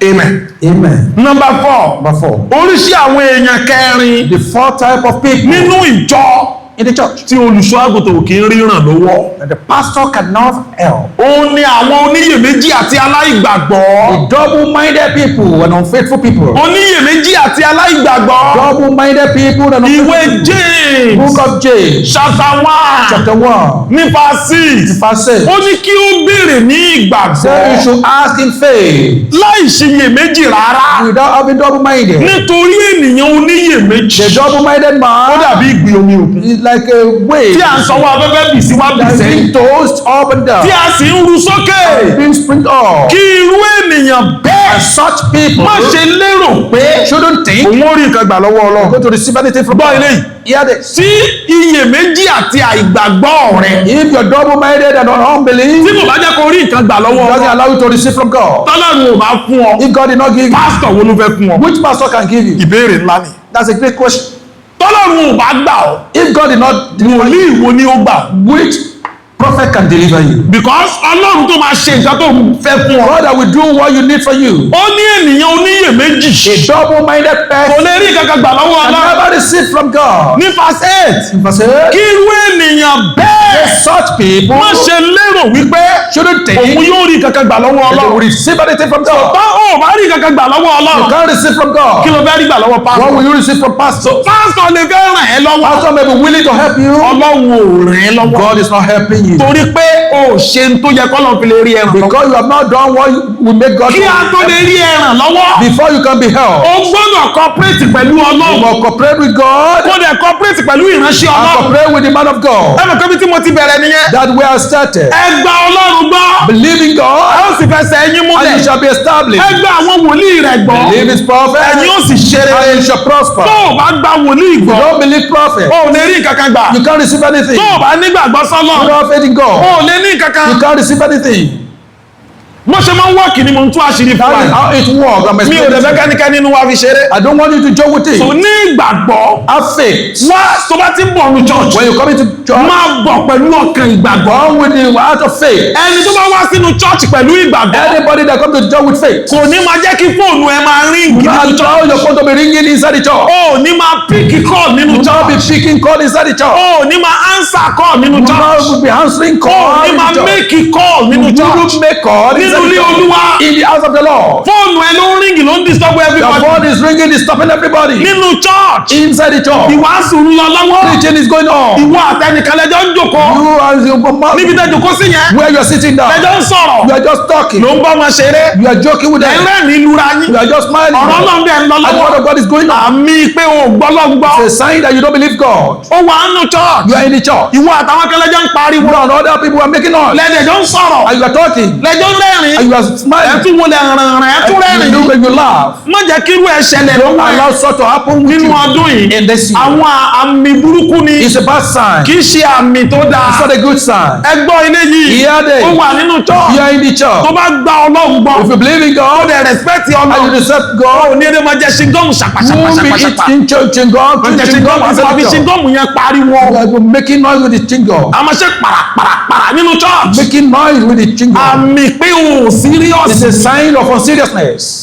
Amen. Amen. Number 4. Number 4. Oríṣi àwọn èèyàn kẹrin The fourth type of people nínú ìjọ in the church tí olùṣọ́ àgùntàn ò kí ń ríran lọ́wọ́. that the pastor cannot help. Òun ni àwọn oníyèméjì àti aláìgbàgbọ́. The double-minded people and unfaithful people. Oníyèméjì àti aláìgbàgbọ́. Double-minded people and Ìwé unfaithful people. James Book of James, chapter 1 chapter 1, nípa 6. verse 6. Ó ní kí ó béèrè ní Say you ìgbàgbọ́ should ask in faith láì ṣiyèméjì rárá. without having double-minded. Nítorí ènìyàn oníyèméjì The double-minded ó man dàbí ìgbì omi òkun is like a wave tí à ń sanwó afẹ́fẹ́ bì sí wá bì that is sẹ́yìn being tossed up and down, tí a sì ń ru sókè. being spring up. Kí irú ènìyàn bẹ́ẹ̀ And such people má ṣe lérò pé shouldn't think òun ó rí nǹkan gbà lọ́wọ́ Ọlọ́run. going to receive anything from Gbọ́ God. eléyìí. Hear this. Tí iyèméjì àti àìgbàgbọ́ rẹ If you're double-minded and unbelief, tí kò bá jẹ́ kó rí nǹkan gbà lọ́wọ́ doesn't Ọlọ́run, allow you to receive from God. tọ́lọ́run ò bá fún ọ, If God did not give you, pásítọ̀ wo ló fẹ́ fún ọ? which pastor can give you? Ìbéèrè ńlá ni. That's a great question. Tọ́lọ́run ò bá gbà ọ́, If God did not deliver you, wòlíì wo ni ó gbà ọ́? which prophet can deliver you? Because Ọlọ́run tó máa ṣe nǹkan tó fẹ́ fún ọ. God that will do what you need for you. Ó ní ènìyàn oníyèméjì A double-minded kò person lè rí nǹkan kan gbà lọ́wọ́ can Ọlọ́run. never receive from God. Ní verse 8, Verse 8, kí irú ènìyàn bẹ́ẹ̀ such people má ṣe lérò wípé shouldn't think òun yóò rí nǹkan kan gbà lọ́wọ́ that they will Ọlọ́run. receive anything from God. Bá ò bá rí nǹkan kan gbà lọ́wọ́ You Ọlọ́run, can't receive from God. kí ló fẹ́ rí gbà lọ́wọ́ What pásítọ̀? will you receive from pastor? Pásítọ̀ lè fẹ́ ràn ẹ́ lọ́wọ́. Pastor may be willing to help you. Ọlọ́run ò ràn ẹ́ lọ́wọ́. God is not helping you. Torí pé o ò ṣe ń tó yẹ kọ́lọ́run fi lè rí ẹràn lọ́wọ́. Because you have not done what will make God Kí a tó lè rí ẹràn lọ́wọ́, before you can be helped. o gbọ́dọ̀ cooperate pẹ̀lú You Ọlọ́run. must cooperate with God Kó dẹ̀ cooperate pẹ̀lú ìránṣẹ́ and Ọlọ́run. cooperate with the man of God. Ẹ mọ̀ pé bí tí mo ti bẹ̀rẹ̀ nìyẹn. That way I started. Ẹ gba Ọlọ́run gbọ́. Believe in Ẹ God ó sì fẹsẹ̀ ẹyin and múlẹ̀. you shall be established. Ẹ gba àwọn wòlíì rẹ̀ gbọ́. Believe his prophet Ẹ̀yin ó sì ṣe rere. and you shall prosper. Tó o bá gba wòlíì You gbọ́, don't believe prophet, o ò lè rí nǹkan kan gbà. you can't receive anything. Tó o bá nígbàgbọ́ sọ́lọ́run, You don't have faith in o God, ò lè ní nǹkan kan. you can't receive anything. Bó ṣe máa ń wọ́ọ̀kì ni mo ń tú àṣírí fún That wa. is how it works. I'm Mi ò dẹ̀ explaining fẹ́ to you. kẹ́nikẹ́ni nínú wa fi ṣeré. I don't want you to joke with it. So ní ìgbàgbọ́, Have faith. wá tó bá ti ń bọ̀ ní church, When you come into church, máa bọ̀ pẹ̀lú ọkàn ìgbàgbọ́. come with the heart of faith. Ẹni tó bá wá sínú church pẹ̀lú ìgbàgbọ́, Anybody that comes to church with faith, kò ní máa jẹ́ kí fóònù ẹ máa ríǹgì do not nínú church. allow your phone to be ringing inside the church. O ò ní máa píkì call nínú Do not be church. picking call inside the church. O ò ní máa answer call nínú Do church. not be answering O call ò ní in máa the church. make call nínú You church. don't make call Nínú inside Nínú ilé the church. Olúwa. In the house of the Lord. Fóònù ẹ ló ń ring, ló ń disturb Your everybody. phone is ringing, disturbing everybody. Nínú church, Inside the church. ìwàásù ń lọ lọ́wọ́. Preaching is going on. Ìwọ àtẹnìkan lẹ́jọ́ ń jòkó. You are your mouth. Níbi tẹ́ jòkó sí yẹn, Where you are sitting down. lẹ́jọ́ ń sọ̀rọ̀. You are just talking. Ló ń bọ́ ọmọ ṣeré. You are joking with Ẹ ń them. rẹ́rìn-ín lura yín. You are just smiling. Ọ̀rọ̀ Ọlọ́run dẹ̀ ń lọ And the lọ́wọ́. word of God is going on. Àmì pé o ò gbọ́ Ọlọ́run gbọ́. It's a sign that you don't believe God. Ó wà nínú church. You are in the church. Ìwọ àtàwọn kan lẹ́jọ́ ń pariwo. You and other people are making noise. Lẹ́dẹ̀jọ́ ń sọ̀rọ̀. And you are talking. Lẹ́jọ́ ń rẹ́rìn-ín. And you are Ẹ smiling. tún wọlé rìnrìn, ẹ tún You rẹ́rìn-ín. look and you laugh. Má jẹ́ kí irú ẹ ṣẹlẹ̀ Don't lọ́wọ́ ẹ. allow such to happen with Nínú you ọdún yìí, in this year. àwọn àmì burúkú ni, It's a bad sign. kì í ṣe àmì tó dáa. It's not a good sign. Ẹ gbọ́ ilé yìí. Hear this. Ó wà nínú church. You are in the Tó church. bá gba Ọlọ́run gbọ́, If you believe in ó God dẹ̀ respect and you Ọlọ́run. accept Ó God, ní eré máa jẹ ṣingọ́mù you won't be ṣàpàṣàpàṣàpà. eating chewing gum, Máa jẹ chewing gum ṣingọ́mù àti inside máa fi the church. ṣingọ́mù yẹn pariwo. You are making noise with the chewing gum. A máa ṣe pàràpàràpàrà nínú church. Making noise with the chewing gum. Àmì pé o ò serious. It's a sign of unseriousness.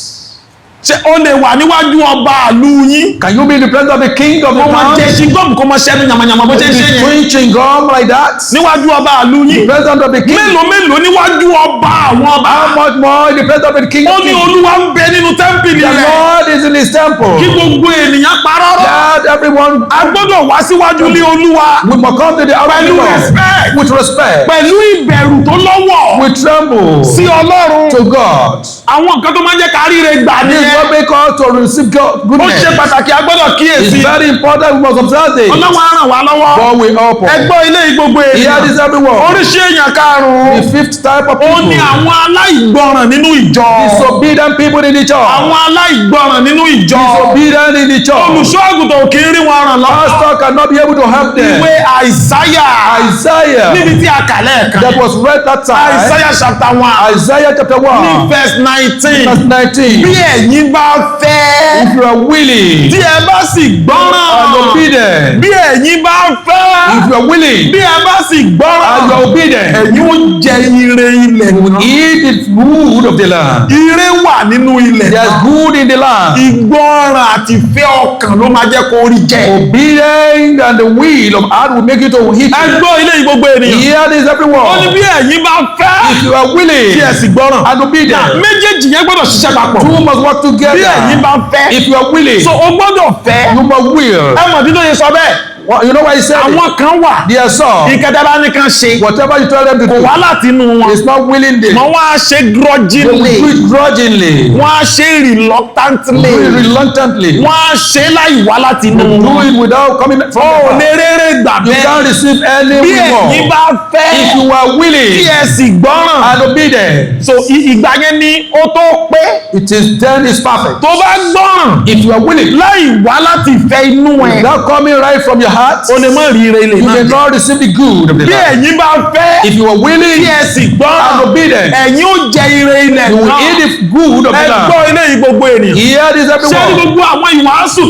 Ṣé o lè wà níwájú ọba àlú yín? Can you be in the presence of the king of the Kó máa town? jẹ ṣingọ́mù, kó máa ṣẹ́nu yàmàyàmà bó ṣe ń ṣe yẹn. Chewing chewing gum like that? Níwájú ọba àlú yín. President of the king. Mélòó mélòó níwájú ọba àwọn ọba. How much more in the presence of the king? Ó of ní kings? Olúwa ń bẹ nínú tẹ́ḿpìlì The rẹ̀. Lord is in his temple. Kí gbogbo ènìyàn parọ́rọ́. Let everyone, A gbọ́dọ̀ wá síwájú ilé Olúwa we must come to the house of the pẹ̀lú Lord respect, with respect, pẹ̀lú ìbẹ̀rù tó lọ́wọ́ with tremble sí Ọlọ́run. to God. Àwọn nǹkan tó máa ń jẹ́ ká ríre gbà This is nìyẹn. what makes us to receive God Ó goodness. ṣe pàtàkì, a gbọ́dọ̀ It's kíyèsí. very important we must observe this. Ọlọ́run á ràn wá lọ́wọ́. God will help Ẹ us. gbọ́ ilé yìí, gbogbo Hear ènìyàn. this, everyone. Oríṣi èèyàn karùn-ún. The fifth type of Ó ní people. àwọn aláìgbọràn nínú ìjọ. Disobedient people in the church. Àwọn aláìgbọràn nínú ìjọ. Disobedient in the church. Olùṣọ́ àgùntàn ò kì í rí wọn ràn lọ́wọ́. Pastor cannot be able to help them. Ìwé Àìsáyà, Isaiah níbi tí a kà lẹ́ẹ̀kan. that was read that time. Àìsáyà chapter 1 Isaiah chapter ní 1 verse 19. verse 19. Bí ẹ̀yin bá fẹ́, If you are willing tí ẹ bá sì gbọ́ràn. and obedient, Bí ẹ̀yin bá fẹ́, if you are willing bí ẹ bá sì and you gbọ́ràn, are obedient, ẹ̀yin ó jẹ ire ilẹ̀ náà. eat the food of the land. Ire wà nínú ilẹ̀ There's náà. good in the land. Ìgbọ́ràn àti ìfẹ́ ọkàn ló máa jẹ́ kó rí jẹ. Obedience and the will of heart will make you to eat. Ẹ gbọ́ ilé yìí, gbogbo ènìyàn. Hear this, Ó ní everyone. bí ẹ̀yin bá fẹ́, If you are willing tí ẹ sì gbọ́ràn. and obedient, Méjèèjì yẹn gbọ́dọ̀ ṣiṣẹ́ papọ̀. two must work Bí together. ẹ̀yin bá fẹ́, If you are willing, so o gbọ́dọ̀ fẹ́. you must will. Ẹ mọ̀ bí ló yẹ sọ bẹ́ẹ̀. Well, you know why he said it? Àwọn kan wà, There are some, ìkẹtẹ bá ní kan ṣe, whatever you tell them to kò do, wá láti inú wọn. it's not willing them. Mọ wọ́n á ṣe They will grudgingly, do it grudgingly, wọ́n á ṣe reluctantly, do it reluctantly, wọ́n á ṣe láì wá láti inú do wọn. it without coming from Ó the lè heart. rere gbà You bẹ́ẹ̀. can't receive any Bí ẹ̀yin reward. bá fẹ́, If you are tí willing ẹ sì gbọ́ràn. and obedient, So ìgbà yẹn ni ó tó pé. it is then is perfect. Tó bá gbọ́ràn If you are willing, láì wá láti ìfẹ́ inú ẹ, without coming right from your heart, o lè má rí ire ilé you náà may jẹ. not receive the good of the Bí land. ẹ̀yin bá fẹ́, If you are willing tí ẹ sì gbọ́ràn, and obedient, ẹ̀yin ó jẹ ire ilẹ̀ you will náà. eat the good of Ẹ the land. gbọ́ ilé yìí, gbogbo ènìyàn. Hear this, Ṣé ní everyone. gbogbo àwọn ìwàásù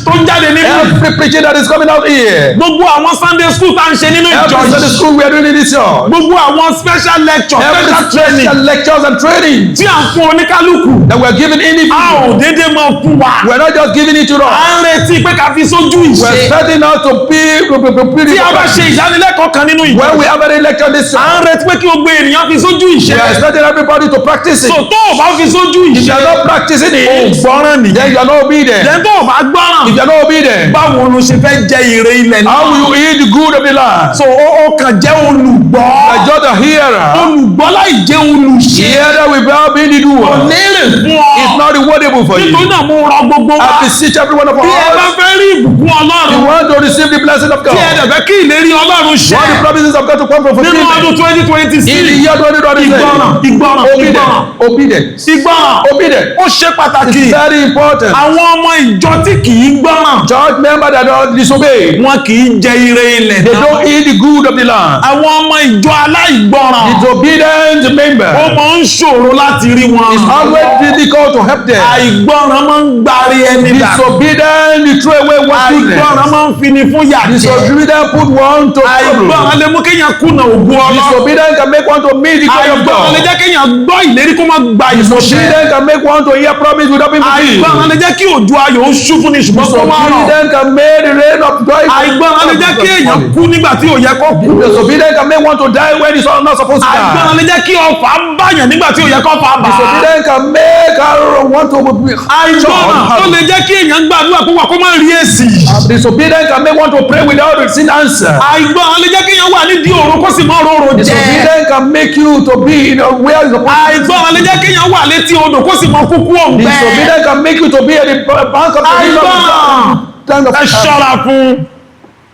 tó ń jáde nínú, Every preaching that is coming out here, gbogbo àwọn Sunday school tá ń ṣe nínú ìjọ every Sunday yìí, school we are doing in this church, gbogbo àwọn special lecture, every special training special lectures and training tí à ń fún oníkálukú, that we are giving a ò individuals, déédéé máa fún wa. we are not just giving it to À us. ń retí pé ká fi sójú We are ìṣe. expecting us to be Tí a bá ṣe ìdánilẹ́kọ̀ọ́ kan nínú ìjọ, when we have any lecture this à ń church, retí pé kí gbogbo ènìyàn fi sójú we ìṣe. are expecting everybody to practice it. So tó o bá fi sójú If ìṣe, you are not practicing o it, gbọ́ràn nìyẹn. then you are not obedient. Then tó o bá gbọ́ràn, If you are not obedient, báwo ló ṣe fẹ́ jẹ ire ilẹ̀ how náà? will you eat the good of the land? So ó kàn jẹ́ olùgbọ́. You are just a hearer. Olùgbọ́ láì jẹ́ olùṣe, Hearer without being the kò doer. lérè fún ọ. It's not rewardable for Nítorí you. náà mo rọ gbogbo wa. I beseech every one of Bí ẹ bá us, fẹ́ rí ìbùkún Ọlọ́run, you want to receive the blessing of God. tí ẹ dẹ̀ fẹ́ kí ìlérí Ọlọ́run ṣẹ Want the promises of God to come from nínú fulfillment. ọdún 2026, In the year 2026. Ìgbọràn, ìgbọràn, ìgbọràn. Obedience. Obedience. Ìgbọràn Obedience. ó ṣe pàtàkì. It's very important. Àwọn ọmọ ìjọ tí kì í gbọ́ràn, Church member that don't disobey, wọn kì í jẹ ire ilẹ̀ they náà. don't eat the good of the land. Àwọn ọmọ ìjọ aláìgbọràn, Disobedient ó member, máa ń ṣòro láti rí wọn. it's always difficult to help them. Àìgbọràn máa ń gbárí ẹni dà. Disobedient, you throw away one Àìgbọràn goodness. máa ń fini fún yà jẹ. Disobedient put one to Àìgbọràn trouble. lè mú kéèyàn kùnà ògùn Ọlọ́run. Disobedient can make one to meet the glory of Àìgbọràn lè God. jẹ́ kéèyàn gbọ́ ìlérí kó má gba ìmúṣẹ. Disobedient can make one to hear promise without being Àìgbọràn fulfilled. lè jẹ́ kí òjò ayọ̀ ó ṣú fún ni ṣùgbọ́n kó má rọ̀. Disobedient can make the rain of joy. Àìgbọràn lè jẹ́ kí èèyàn kú nígbà tí ò yẹ kó kú. Disobedient can make one to die when he's not supposed to Àìgbọràn die. lè jẹ́ kí ọfà báyàn nígbà tí ò yẹ kó fà bá. Disobedience can make her want to be Àìgbọràn tó lè jẹ́ kí èèyàn gbàdúrà púpọ̀ kó má rí èsì. Disobedience can make one to pray without receiving answer. Àìgbọràn lè jẹ́ kí èèyàn wà nídìí òru kó sì má róró jẹ. Disobedience can make you to be in a where you're supposed Àìgbọràn lè jẹ́ kí èèyàn wà létí odò kó sì má kúkú òǹgbẹ. Disobedience can make you to be at the bank of the river. Àìgbọràn Kind of ẹ ṣọ́ra fún.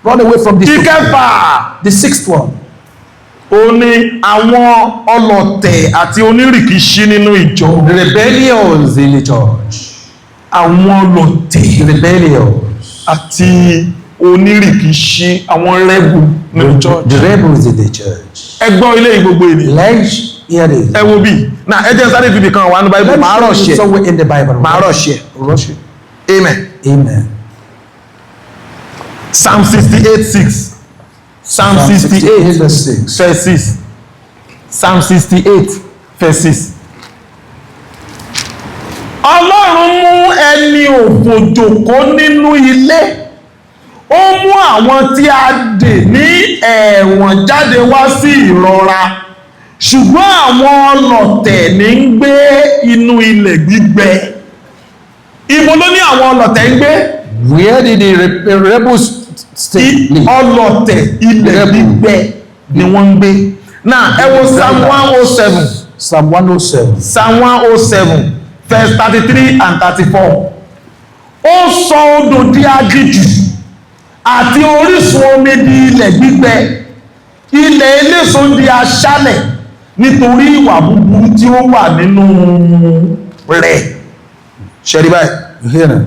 Run away from disobedience. Ìkẹfà, The sixth one. ó ní àwọn ọlọ̀tẹ̀ àti onírìkíṣí nínú ìjọ. The rebellions in the church. Àwọn ọlọ̀tẹ̀ The rebellions. àti onírìkíṣí, àwọn rebel nínú church. The rebels in the church. Ẹ gbọ́ ilé gbogbo ènìyàn. Let's hear this. Ẹ wo bí náà, ẹ jẹ́ n sáré fìbí kan wà ní Bible. Let me Màá show you rọ̀ ṣe somewhere in the Bible. Màá rọ̀ ṣe. Rush it. Amen. Amen. Psalm 68:6, Psalm 68 verse 6. verse 6, Psalm 68 verse 6. Ọlọ́run mú ẹni òfò jòkó nínú ilé, ó mú àwọn tí a dè ní ẹ̀wọ̀n jáde wá sí ìrora, ṣùgbọ́n àwọn ọlọ̀tẹ̀ ní ń gbé inú ilẹ̀ gbígbẹ. Ibo ló ní àwọn ọlọ̀tẹ̀ ń gbé? Where did the rebels stay? Live? Ọlọ̀tẹ̀, ilẹ̀ Rebel. gbígbẹ ni wọ́n ń gbé. Now ẹ wo Psalm 107. Psalm 107. Psalm 107 verse 33 and 34. Ó sọ odò di aginjù àti orísun omi di ilẹ̀ gbígbẹ, ilẹ̀ eléso di aṣálẹ̀ nítorí ìwà búburú tí ó wà nínú rẹ̀. Ṣẹ̀rí báyìí. You hear that?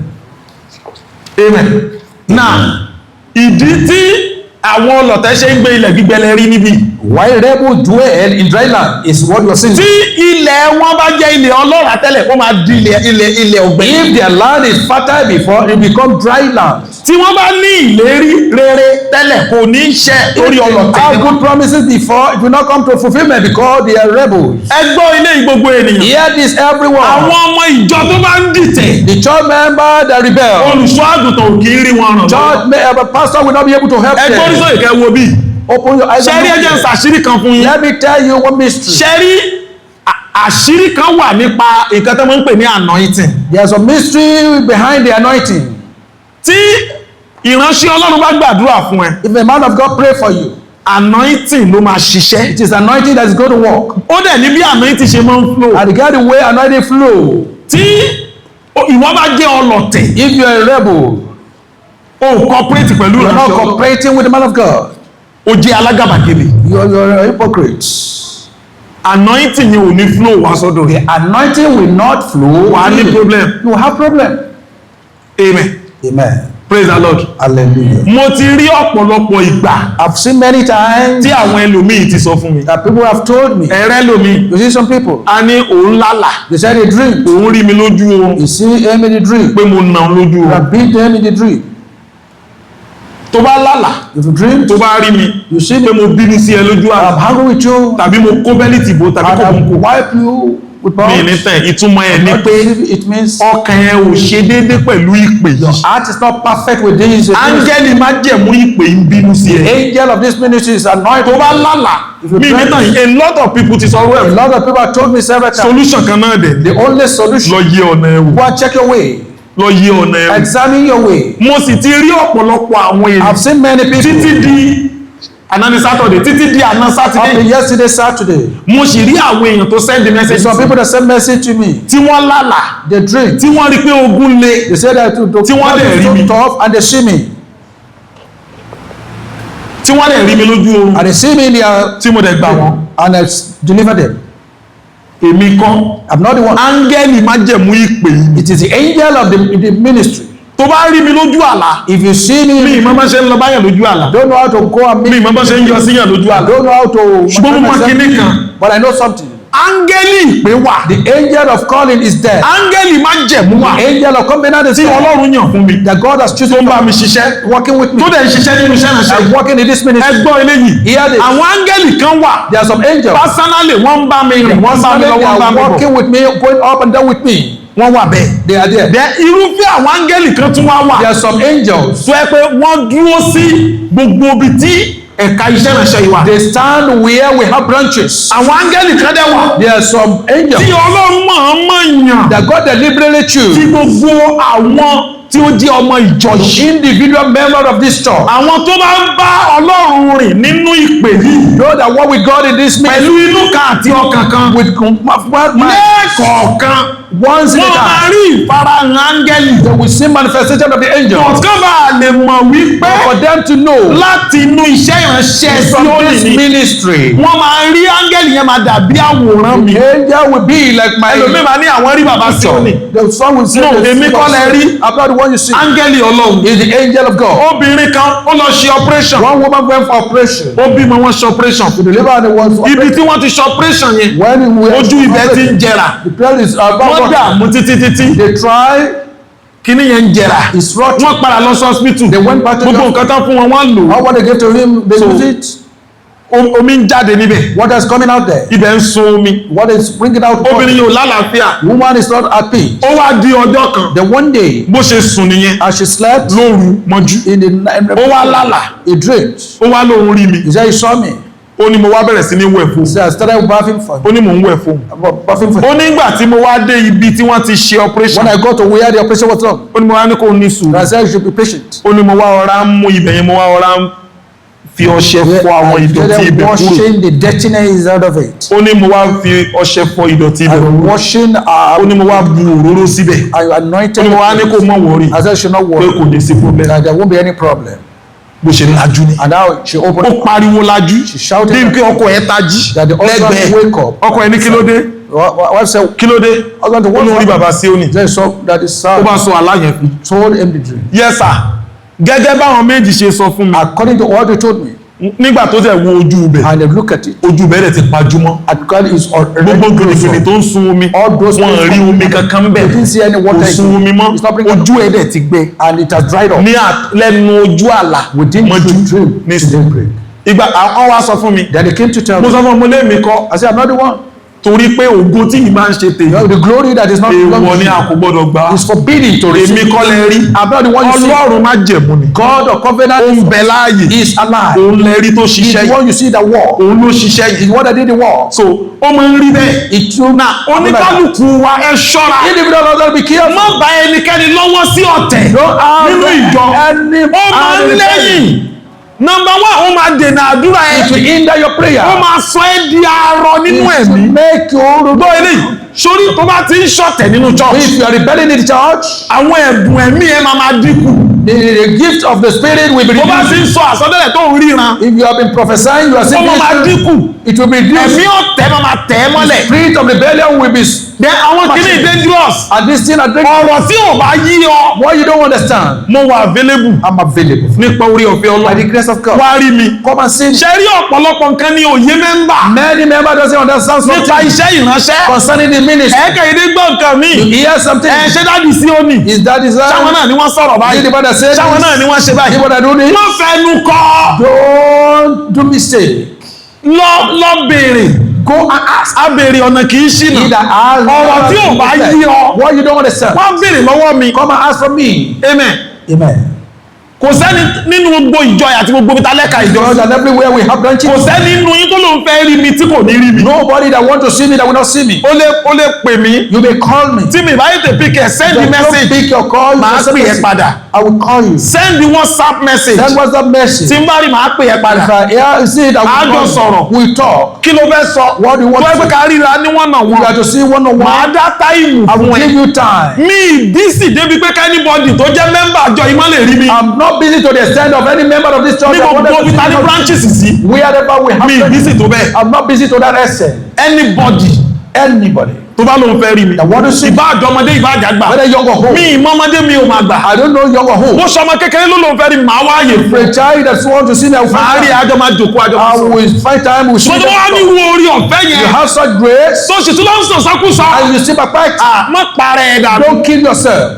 Amen. Now, ìdí tí àwọn ọlọ̀tẹ̀ ṣe ń gbé ilẹ̀ gbígbẹ lẹ rí níbí. Why rebel dwell in dry land is what you are saying. Tí ilẹ̀ wọn bá jẹ́ ilẹ̀ ọlọ́ràá tẹ́lẹ̀, wọ́n máa di ilẹ̀ ọ̀gbẹ́. If their land is fertile before, it become dry land. Tí wọ́n bá ní ìlérí rere tẹ́lẹ̀, kò ní í ṣẹ torí ọlọ̀tẹ̀ Have ni wọ́n. good promises before, it will not come to fulfillment because they are rebels. Ẹ gbọ́ ilé gbogbo ènìyàn. Hear this, everyone. Àwọn ọmọ ìjọ tó bá ń dìtẹ̀, The church member that rebel, olùṣọ́ àgùntàn ò kì í rí wọn ràn lọ́wọ́. church pastor will not be able to help Ẹ gbọ́ them. oríṣi ìkẹ́ wo bí. Open your eyes Ṣé and rí, ẹ jẹ́ n look. ṣàṣírí kan fún yín. Let me tell you one mystery. Ṣé rí, àṣírí kan wà nípa nǹkan tó máa ń pè ní anointing. There's a mystery behind the anointing. Tí ìránṣẹ́ Ọlọ́run bá gbàdúrà fún ẹ, If a man of God pray for you, anointing ló máa ṣiṣẹ́. it is anointing that is going to work. Ó dẹ̀ ní bí anointing ṣe máa ń flow. And get the way anointing flow. Tí ìwọ bá jẹ́ ọlọ̀tẹ̀, If you are a rebel, o ò cooperate pẹ̀lú you are not ìránṣẹ́ Ọlọ́run. cooperating with the man of God. O jẹ́ alágàbàgebè. You are a hypocrite. Anointing yẹn ò ní flow wá sọ́dọ̀ rẹ̀. Anointing will not flow. Wà á ní problem. You will have problem. Amen. Amen. Praise the Lord. Hallelujah. Mo ti rí ọ̀pọ̀lọpọ̀ ìgbà I've seen many times tí àwọn ẹlòmíì ti sọ fún mi. that people have told me. Ẹ̀rẹ́ lòmíì, You see some people, a ní òun lálà, they said they dream. òun rí mi lójú oorun You see him in the dream. pé mo nà òun lójú You oorun. have beat them in the dream. Tó bá lálà, If you dream, tó bá rí mi you see pé me, mo bínú sí ẹ lójú àlá, I'm angry with you, tàbí mo kó bẹ́líìtì bò tàbí and kò I mú kó. wipe you with Mi ní bombs. tẹ̀, ìtumọ̀ ẹ̀ ni pé It means ọkàn ẹ ò ṣe déédé pẹ̀lú ìpè yìí. heart is not perfect with this. Áńgẹ́lì májẹ̀mú ìpè ń bínú sí ẹ. Angel of this ministry is anointed. Tó bá lálà, mi ní tàn, a lot of people ti sọ A ẹ̀. lot of people have told me several times. Solution kan náà dẹ̀ The only solution, lọ yẹ ọ̀nà ẹ wò. go and check your way. Lọ yẹ ọ̀nà ẹ wò. Examine your way. Mo sì ti rí ọ̀pọ̀lọpọ̀ àwọn èèyàn I've seen many people títí di àná ní Saturday, títí di àná up Saturday, to yesterday, Saturday. mo sì rí àwọn èèyàn tó send message Some people that send message to me, tí wọ́n lálà, they dream. tí wọ́n rí pé ogun le, They say that to Tí wọ́n dẹ̀ rí mi. so tough and they see me. Tí wọ́n dẹ̀ rí mi lójú oorun, And they see me in their tí mo dẹ̀ gbà wọ́n. and I deliver them. Èmi kọ́, I'm not the one. áńgẹ́lì májẹ̀mú ìpè yìí. It is the angel of the ministry. Tó bá rí mi lójú àlá, If you see mi me, ìmọ̀ bá ṣe ń lọ báyàn lójú àlá, don't know how to go and mi meet, ìmọ̀ bá ṣe ń yọ síyàn lójú àlá, don't know how to. ṣùgbọ́n mo mọ kinní kan. But I know something. Áńgẹ́lì ìpè wà, The angel of calling is there. Áńgẹ́lì májẹ̀mú wà The angel of covenant is tí there. Ọlọ́run yàn fún mi, That God has tó chosen ń bá mi ṣiṣẹ́, working with me. tó dẹ̀ ń ṣiṣẹ́ nínú iṣẹ́ ìránṣẹ́. I'm working in this ministry. Ẹ gbọ́ eléyìí. Hear this. Àwọn áńgẹ́lì kan wà, There are some angels. personally wọ́n ń bá mi rìn, wọ́n ń bá mi lọ, They wọ́n ń bá are mi bọ̀. working with me, going up and down with me. Wọ́n wà bẹ́ẹ̀. They are there. Then irúfẹ́ àwọn áńgẹ́lì kan tún wá wà There are some angels tó yẹ pé wọ́n dúró sí gbogbo ibi tí ẹ̀ka iṣẹ́ ìránṣẹ́ yìí wà. They stand where we have branches. Àwọn áńgẹ́lì kan dẹ̀ wà There are some angels tí Ọlọ́run mọ̀ọ́mọ̀ yàn that God deliberately tí choose gbogbo àwọn tí ó jẹ́ ọmọ ìjọ yìí. individual member of this church. Àwọn tó bá ń bá Ọlọ́run rìn nínú ìpè yìí Know that what we got in this pẹ̀lú ministry inú kan àti ọkàn kan with one mind, lẹ́ẹ̀kọ̀ọ̀kan once in a wọ́n máa time, rí ìfarahàn áńgẹ́lì. they will see manifestation of the angel. Kọ̀ọ̀kan bá lè mọ̀ wípé For them to know láti inú iṣẹ́ ìránṣẹ́ from Síónì this ni ministry, wọ́n máa rí áńgẹ́lì yẹn máa dàbí àwòrán mi. the angel will be like my Ẹlòmíì máa ní àwọn rí bàbá Síónì. The son will say, No, èmi kọ́ lẹ rí. I'm not the one you see. Áńgẹ́lì Ọlọ́run. Is the angel of God. Obìnrin kan ó lọ ṣe operation. One woman went for operation. Ó bímọ, wọ́n ṣe operation. To deliver and it was Ibi tí wọ́n ti ṣe operation yẹn, when we ojú ibẹ̀ ti ń jẹrà. The prayer is about Wọ́n what dààmú títí títí. they try. Kíní yẹn ń jẹrà. It's rotten. Wọ́n padà lọ sí hospital. They went back to Gbogbo the nǹkan tán fún wọn, wọ́n lò ó. All what they gave to him, they So- use it. Omi ń jáde níbẹ̀. What is coming out there? Ibẹ̀ ń sun omi. What is bringing out? Obìnrin yóò lálàáfíà. Woman is not happy. Ó wá di ọjọ́ kan. Then one day, Bó ṣe sùn nìyẹn. as she slept Lóru mọ́jú. in the night, Ó wá lálàá. he dreamed. Ó wá lóun rí mi. He said he saw me. Ó ní mo wá bẹ̀rẹ̀ sí ní wẹ̀ fún. He said I started bathing for Ó ní mò ń wẹ̀ fún. bathing for. Ó ní ìgbà tí mo wá dé ibi tí wọ́n ti ṣe operation. When I got to where the operation was done, Ó ní mo wá ní kó ní sùúrù. I said you should be patient. Ó ní mo wá ọ̀rá ń mú ibẹ̀ yẹn, mo wá ọ̀rá ń fi ọṣẹ fọ àwọn I ìdọ̀tí started ibẹ̀ kúrò. washing the dirtiness out of it. Ó ní mo wá fi ọṣẹ fọ ìdọ̀tí ibẹ̀ I kúrò. washing. Ó ní mo wá bu òróró síbẹ̀. I anointed. Ó ní mo wá ní kó mọ̀ wọ̀rí I said she should not pé worry. kò ní sí problem. That there won't be any problem. Bó ṣe lajú ni. And now she opened. Ó pariwo lajú. She shouted Bí pé ọkọ ẹ̀ tají that the husband lẹ́gbẹ̀ẹ́. wake up. Ọkọ ẹ̀ ní kí ló dé? Wife said, Kí ló dé? Husband, Ó what lóun rí bàbá Síónì. Then saw that his Ó son bá sọ àlá yẹn fún. told him the dream. Yes sir. Gẹ́gẹ́ báwọn méjì ṣe sọ fún mi. According to what they told me, Nígbà tó tẹ̀ wo ojú ibẹ̀, and they look at it, ojú ibẹ̀ rẹ̀ ti pajúmọ́. and God is already Gbogbo closed gìrìgìrì up. tó ń sun omi, All those wọn rí omi kankan bẹ̀. They didn't see any water. Kò sun omi mọ́. It's not bringing Ojú ẹ̀ dẹ̀ ti gbẹ. and it has dried up. Ní lẹ́nu ojú àlà Within mọ́jú the dream, ní to daybreak. Ìgbà àwọn wá sọ fún mi. Then they came to tell Mo me. sọ fún ọmọ lé mi kọ́ I said, I'm not the one. torí pé ògo tí yìí máa ń ṣe tèmi. The glory that is not Èèwọ̀ ni a kò gbọ́dọ̀ gbà. is forbidden to receive. Èmi kọ́ lẹ rí. I'm not the one you see. Ọlọ́run má jẹ̀mú ni. God of covenant Ó ń bẹ láàyè. is alive. Òun lẹ rí tó He's ṣiṣẹ́ the yìí. one you see that war. Òun ló ṣiṣẹ́ He's yìí. the one that did the war. So ó máa ń rí bẹ́ẹ̀. It took Oníkálukú wa ẹ ṣọ́ra. Individual must be careful. Má bá ẹnikẹ́ni lọ́wọ́ sí ọ̀tẹ̀ Don't have nínú ìjọ. any Ó máa ń lẹ́yìn. Nọmba one, ó máa dènà àdúrà ẹ. It will hinder your prayer. Ó máa sọ ẹ́ di arọ nínú It will ẹ̀mí. make you Gbọ́ eléyìí, sórí tó bá ti ń ṣọ̀tẹ̀ nínú church. If you are rebelling in the church, Àwọn ẹ̀bùn ẹ̀mí ẹ máa máa dínkù. the gift of the spirit will be Tó bá reduced. ti ń sọ àsọtẹ́lẹ̀ tó ń ríran, If you have been prophesying, you are ó saying máa máa dínkù. it will be reduced. Ẹ̀mí ọ̀tẹ̀ máa máa tẹ̀ ẹ́ mọ́lẹ̀. Spirit of rebellion will be. Then àwọn kìíní dangerous. And this thing, I drink. Ọ̀rọ̀ tí ò bá yí ọ, What you don't understand, mo wà available I'm available. nípa orí ọ̀fẹ́ By Ọlọ́run. the grace of God, Wá rí mi. come and see me. Ṣé rí ọ̀pọ̀lọpọ̀ nǹkan ní òye mẹ́mbà Many members doesn't understand nípa something iṣẹ́ ìránṣẹ́. concerning the ministry. Ẹ̀ẹ́kẹ̀ ìdí gbọ́ nǹkan mi. You hear something? Ẹ ṣé dáàdì sí òní. Is that is that? Ṣáwọn náà ni wọ́n sọ̀rọ̀ Is báyìí. the one that said Ṣáwọn this? náà ni wọ́n ṣe báyìí. The one that do this? Má fẹnu kọ́. Don't do mistake. Lọ béèrè. Go and ask. A béèrè ọ̀nà kì í ṣìnà. Either ask. Ọ̀rọ̀ tí ò bá yí ọ. What you don't understand. Wọ́n béèrè lọ́wọ́ mi. Come and ask from me. Amen. Amen. Kò sẹ́ni nínú gbogbo ìjọ àti gbogbo ibi tá lẹ́ka ìjọ. Because and everywhere we have branches. Kò sẹ́ni nínú yín tó lóun fẹ́ rí mi tí kò ní rí mi. Nobody that want to see me that will not see me. Ó lè pè mí. You may call me. Tí mi bá yètè pick ẹ, send the Just don't message. pick your call. You Màá can send pè ẹ́ message. padà. I will call you. Send the WhatsApp message. Send WhatsApp message. Tí n bá rí màá pè ẹ́ padà. If I hear see it, I A will jọ call you. sọ̀rọ̀. We talk. Kí ló fẹ́ sọ? What do you want Tó to ẹ pé say? ká ríra ní one on We one. are to see one on Màá one. dá táìmù I fún will ẹ. give you time. Mi ìdísì débi pé kẹ́nìbọ̀dì tó jẹ́ mẹ́mbà àjọ yìí má lè rí mi. I'm not busy to the extent of any member of this church. Ní I want gbogbo them to ibi ta see ní me. branches sí. Wherever we have Mi branches, ìdísì tó bẹ́ẹ̀. I'm not busy to that extent. Anybody Anybody. tó bá lóun fẹ́ rí mi. That want to see Ìbá àjọmọdé ìbá àjàgbà. whether young or old. Mi ìmọ̀mọdé mi ò máa gbà. I don't know young or old. Bó ṣọmọ kékeré ló lóun fẹ́ rí mi, màá wá àyè fún. A child that want to see me, I will Màá find rí time. àjọ máa jòkó àjọ máa I sọ̀rọ̀. will find time. We see Mo tó wá ní them. wo orí ọ̀fẹ́ You yẹn. have such grace Tó sì tún lọ ń sọ̀sọ́kùsọ. and you see my back. Má parẹ́ ẹ̀ dànù. Don't kill yourself.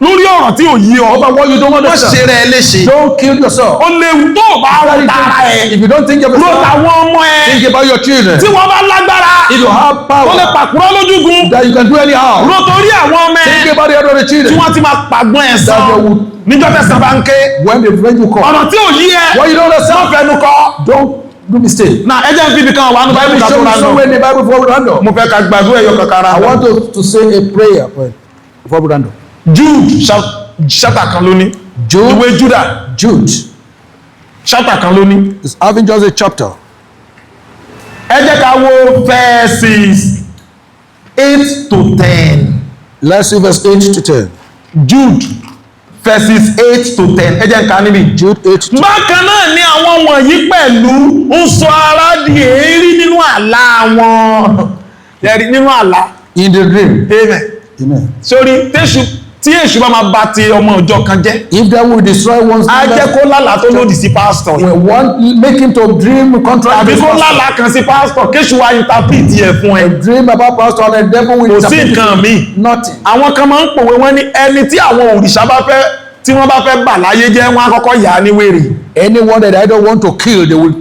Lórí ọ̀rọ̀ tí ò yí ọ, Over what you don't má understand. ṣe rẹ̀ léṣe. Don't kill yourself. Ó léwu tó o bá rò tara ẹ̀. If you don't think of Ro yourself, tàwọn ọmọ ẹ. think about your children. Tí wọ́n bá lágbára, If you have tó lè power pàkúrọ́ lójúgun. that you can do anyhow, Ro torí àwọn ọmọ ẹ think about the other tí children. wọ́n ti máa pàgbọ́n ẹ̀ sàn That they will- níjọ́ tẹ̀sán bá ń ké. When the friend will come, Ọ̀rọ̀ tí ò yí ẹ, what you don't má understand, fẹnu kọ. don't do mistake. Na ẹ jẹ́ n fi ibì kan wà nínú Let Báíbù me ká tó show you ra nù. somewhere in the Bible before we round up. Mo fẹ́ ka gbàdúrà ẹ̀yọ kankan ra. I want to say a prayer before we round up. Jude chapter kan ló ní. Jude. Ìwé Juda Jude chapter kan ló ní. is having just a chapter. Ẹ jẹ́ ká wo verses 8 to 10. Let's see verse 8 to 10. Jude verses 8 to 10. Ẹ jẹ́ n kà níbí. Jude 8 to Bákan náà ni àwọn wọ̀nyí pẹ̀lú ń sọ ara di èérí nínú àlá wọn. Ẹ̀rí nínú àlá. In the dream. Amen. Amen. Sórí tẹ́sù tí èṣù bá máa ba ti ọmọ ìjọ kan jẹ́, If that will destroy one's á jẹ́ kó lálàá tó lòdì sí pásítọ̀. we want make him to dream contrary Tàbí to kó pastor. lálàá kan sí pásítọ̀ kéṣù wa interpret ẹ̀ fún ẹ. Dream about pastor and the devil will Kò sí interpret it. nǹkan míì. Nothing. Àwọn kan máa ń pòwe wọ́n ní ẹni tí àwọn òrìṣà bá fẹ́ tí wọ́n bá fẹ́ bà láyé jẹ́, wọ́n á kọ́kọ́ yà á ní wèrè. Anyone that I don't want to kill, they will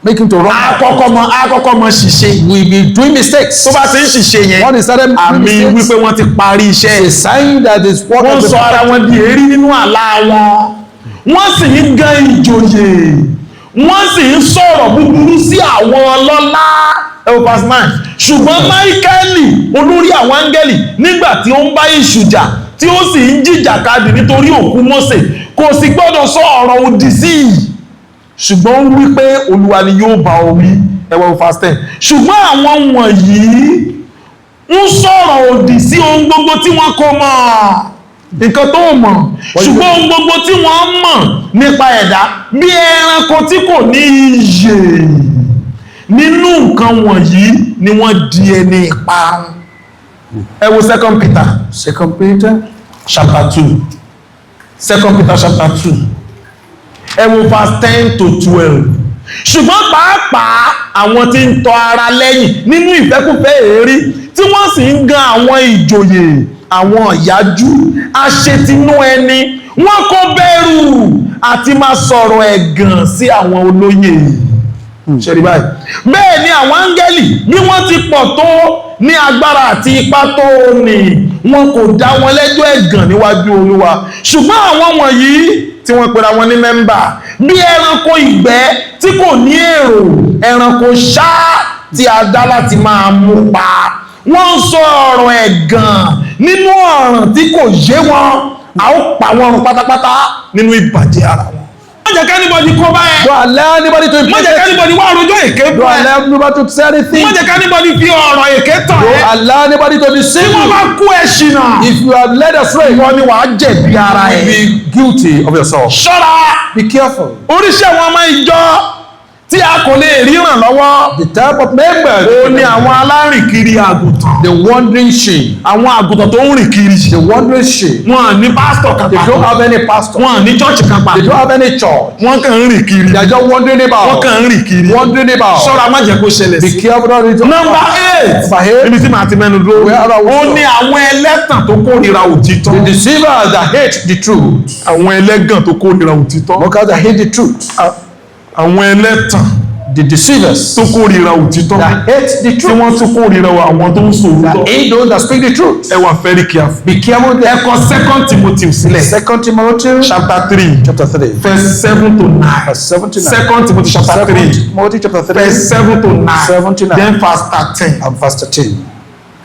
make him to run. Á kọ́kọ́ mọ ṣìṣe. We be doing mistakes. Tó bá ti ń ṣìṣe yẹn, One is started doing àmì mistakes. wípé wọ́n ti parí iṣẹ́. A sign that is work Wọ́n of the sọ ara wọn di èérí nínú àlá wọn, wọ́n sì ń gan ìjòyè, wọ́n sì ń sọ̀rọ̀ búburú sí àwọn ọlọ́lá. Ẹ wo verse 9. Ṣùgbọ́n Máíkẹ́lì, olórí àwọn áńgẹ́lì, nígbà tí ó ń bá èṣù jà, tí ó sì ń jìjàkadì nítorí òkú Mósè, kò sì gbọ́dọ̀ sọ ọ̀rọ̀ òdì sí i, ṣùgbọ́n ó wí pé, "Olúwa ni yóò bá ọ wí." Ẹ wo verse 10. Ṣùgbọ́n àwọn wọ̀nyí ń sọ̀rọ̀ òdì sí ohun gbogbo tí wọ́n kò mọ̀, nǹkan tó mọ̀, ṣùgbọ́n ohun gbogbo tí wọ́n mọ̀ nípa ẹ̀dá, bí ẹranko tí kò ní iyè nínú nǹkan wọ̀nyí ni wọ́n di ẹni ìparun. Ẹ wo Second Peter Second Peter chapter 2. Second Peter chapter 2, ẹ wo verse 10 to 12. Ṣùgbọ́n pàápàá àwọn tí ń tọ ara lẹ́yìn nínú ìfẹ́kúfẹ́ èérí, tí wọ́n sì ń gan àwọn ìjòyè, àwọn ìyájú aṣetinú ẹni, wọ́n kò bẹ̀rù àti máa sọ̀rọ̀ ẹ̀gàn sí àwọn olóyè. Ṣe rí báyìí? Bẹ́ẹ̀ ni àwọn áńgẹ́lì, bí wọ́n ti pọ̀ tó ní agbára àti ipá tó ní, wọn kò dá wọn lẹ́jọ́ ẹ̀gàn níwájú Olúwa. Ṣùgbọ́n àwọn wọ̀nyí tí wọ́n pera wọn ní member, bí ẹranko ìgbẹ́ tí kò ní èrò, ẹranko ṣá tí a dá láti máa mú pa, wọ́n ń sọ ọ̀rọ̀ ẹ̀gàn nínú ọ̀ràn tí kò yé wọn. A ó pa wọ́n run pátápátá nínú ìbàjẹ́ ara wọn. Má jẹ́ kí anybody kó bá ẹ. Don't allow anybody to Má jẹ́ kí implicate. anybody wá rojọ́ èké Don't fún ẹ. allow anybody to say anything. Má jẹ́ kí anybody fi ọ̀rọ̀ èké tàn Don't ẹ́. allow anybody to Tí deceive wọ́n you. bá kú ẹ ṣìnà, If you are led astray, ìwọ ni wàá jẹ̀bi ara you ẹ̀. will be guilty of yourself. Ṣọ́ra. Be careful. Oríṣi àwọn ọmọ ìjọ tí a kò lè ríran lọ́wọ́, The type of members, ó ní àwọn alárìnkiri àgùntàn. the wandering sheep, Àwọn àgùntàn tó ń rìn kiri. the wandering sheep. Wọn à ní pásítọ̀ kan They don't pàtó. have any pastor. Wọn à ní church kan They pàtó. don't have any church. Wọ́n kàn ń rìn kiri. They are just wandering Wọ́n about. kàn ń rìn kiri. Wandering about. Ṣọ́ra, má jẹ́ kó ṣẹlẹ̀ Be sí. careful not to. Number 8. Number 8. Ibi tí màá ti mẹ́nu dúró. Where are we? Ó ní àwọn ẹlẹ́tàn tó kórìíra òtítọ́. The deceivers that hate the truth. Àwọn ẹlẹ́gàn tó kórìíra òtítọ́. Mockers that hate the truth. Àwọn ẹlẹ́tàn The deceivers tó kórìíra òtítọ́, that hate the tí truth. wọ́n tún kórìíra àwọn tó ń sòótọ́. That hate those that speak the truth. Ẹ wà very careful. Be careful Ẹ there. kọ Second Timothy sílẹ̀. Second Timothy Chapter 3, chapter 3. verse 7 to 9. Verse 7 to 9. Second Timothy chapter Second 3, Timothy chapter 3 verse 7 to 9. 7 to 9. Then verse 13. And verse 13.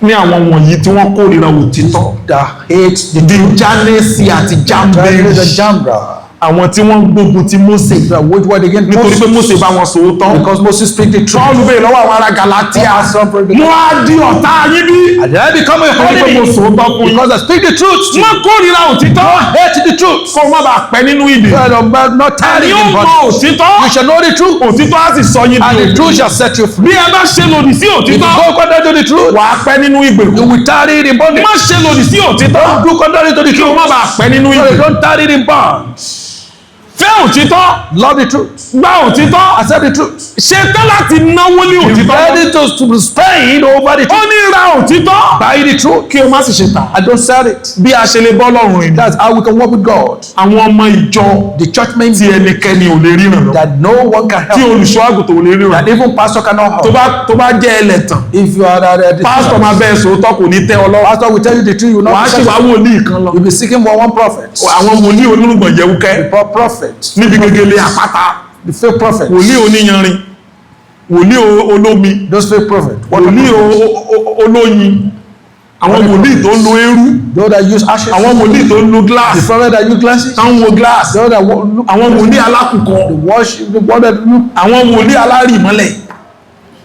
Ní àwọn wọ̀nyí tí wọ́n kórìíra òtítọ́, That hate the the truth. Jánésì àti Jambres Jámbérì, and Jambra. àwọn tí wọ́n gbógun ti Mósè That wage war against nítorí pé Moses. Mósè bá wọn sòótọ́. Because Moses speak the truth. Paul béèrè lọ́wọ́ àwọn ará Galatia, Wọ́n "Mo á di ọ̀tá yín bí?" And then I become a Nítorí pé mo enemy. sòótọ́ fún yín. Because I speak the truth. Wọ́n kórìíra òtítọ́. Hate the truth. Kó má bàa pẹ́ nínú ìdè. You are not Ẹni tired ó in mọ bondage. òtítọ́, You shall know the truth, òtítọ́ á sì sọ yín and di the òmìnira. truth shall set you free. Bí ẹ bá ṣe lòdì sí If you òtítọ́, go contrary to the truth, wàá pẹ́ nínú ìgbèkùn. you will tarry in bondage. Má ṣe lòdì sí òtítọ́, Don't do contrary to the kí o truth. má bàa pẹ́ nínú So you ìgbèkùn. don't tarry in bonds. Fẹ́ òtítọ́. Love the truth. Gba òtítọ́. Accept the truth. Ṣetán láti náwó lé Be òtítọ́. ready to spend over the Ó truth. ní ra òtítọ́. Buy the truth Kí o má sì ṣe tà. and don't sell it. Bí a ṣe lè bọ́ lọ́rùn rìn. That's how we can work with God. Àwọn ọmọ ìjọ The church member tí ẹnikẹ́ni ò lè ríran lọ. that no one can Tí help, olùṣọ́ àgùntàn ò lè ríran. that even pastor cannot Tó help. bá tó bá jẹ́ ẹlẹ́tàn. If you are the Pásítọ̀ máa bẹ́ẹ̀ sòótọ́ kò ní tẹ́ ọ lọ́wọ́. pastor will tell you the truth, you will Wàá not sì be wá wòlíì kan lọ. You'll be seeking for one prophet. Àwọn wòlíì onírùngbọ̀n jẹ̀wúkẹ́ Prophet. níbi gegele àpáta. The fake prophet. Wòlíì oníyanrin. Wòlíì olómi. Those fake prophet. What Wòlíì olóyin. Àwọn wòlíì tó ń lo eérú. Those that use ashes. Àwọn wòlíì tó ń lo The glass. prophet that use glasses. Táwọn wo glass. Those that look. Àwọn wòlíì alákùkọ. The worship. The one that look. Àwọn wòlíì alárìmọ́lẹ̀.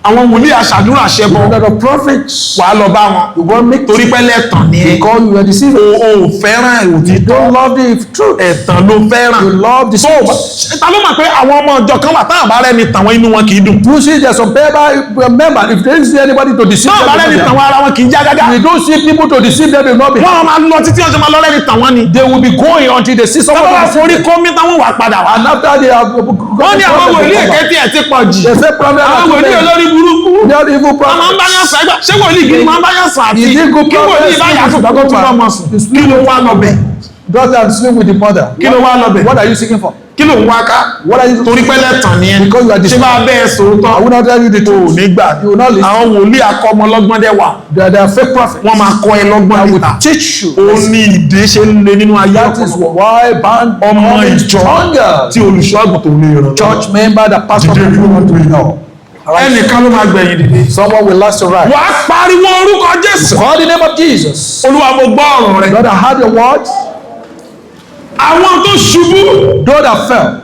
Àwọn wòlíì aṣàdúrà ṣẹbọ. The prophets. Wàá lọ bá wọn. You won't make Torí pé lẹ́tàn ni ẹ́. because you are deceived. O ò fẹ́ràn You òtítọ́. don't love the truth. Ẹ̀tàn ló fẹ́ràn. You love the Tó o bá- truth. ta ló mọ̀ pé àwọn ọmọ ọjọ́ kan wà táwọn bá rẹ́ni tàwọn inú wọn kì í dùn. You see, there's some member, member. If they don't see anybody to deceive Táwọn bá rẹ́ni them, tàwọn ara wọn kì í já gágá. if they don't see people to deceive them, they will not be. Wọ́n máa lọ títí ọjọ́ máa lọ rẹ́ni tàwọn ni. They will be going until they see someone. Táwọn bá to deceive forí them. kó mi táwọn wà padà wá. And after they have. Wọ́n ní àwọn wòlíì èké tí ẹ̀ ti pọ̀ jù. They say prophet. Àwọn wòlíì olórí burúkú. They are evil Wọ́n máa ń bá prophets. yàn sùn ẹgbẹ́. Ṣé wòlíì gidi máa ń bá yàn sùn àti Is it good kí wòlíì bá yà sùn kó tún bá ọmọ sùn? Kí ló wá lọ bẹ̀? Daughter and sleep with the mother. Kí ló wá lọ bẹ̀? What are you seeking for? Kí ló ń wá ká? What are you Torí pé lẹ́tàn ni ẹ. Because you are Ṣé deceived. bá bẹ́ẹ̀ sòótọ́? I will not tell you the O ò truth. ní gbà. You will not listen. Àwọn wòlíì akọ́mọlọ́gbọ́n dẹ̀ wà. They are fake prophets. Wọ́n máa kọ́ ẹ lọ́gbọ́n That will níta. teach you. Ó ní ìdè ṣe ń le nínú ayé That is ọ̀pọ̀lọpọ̀. why band Ọmọ ìjọ stronger. tí olùṣọ́ àgùntàn ò lè ràn lọ́wọ́. Church member that pastor Dìde. people want to know. Ẹnìkan ló máa gbẹ̀yìn dìde. Someone will last arrive. Wàá pariwo orúkọ Jésù. Call the name of Jesus. Olúwa mo gbọ́ ọ̀rọ̀ rẹ. Lord, I heard your words. Àwọn tó ṣubú Those that fell,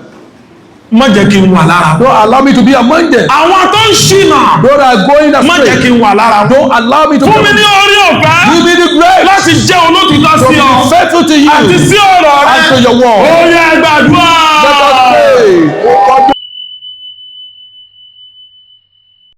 má jẹ́ kí n wà lára wọn. don't allow me to be among them. Àwọn tó ń ṣìnà Those that are going má jẹ́ kí astray, n wà lára wọn. don't allow me to be Fún mi among ní them. orí ọ̀fẹ́ Give me the grace láti jẹ́ olótìtọ́ to sí ọ be faithful to àti you sí ọ̀rọ̀ rẹ. and to your word. Ó yá, gbàdúrà.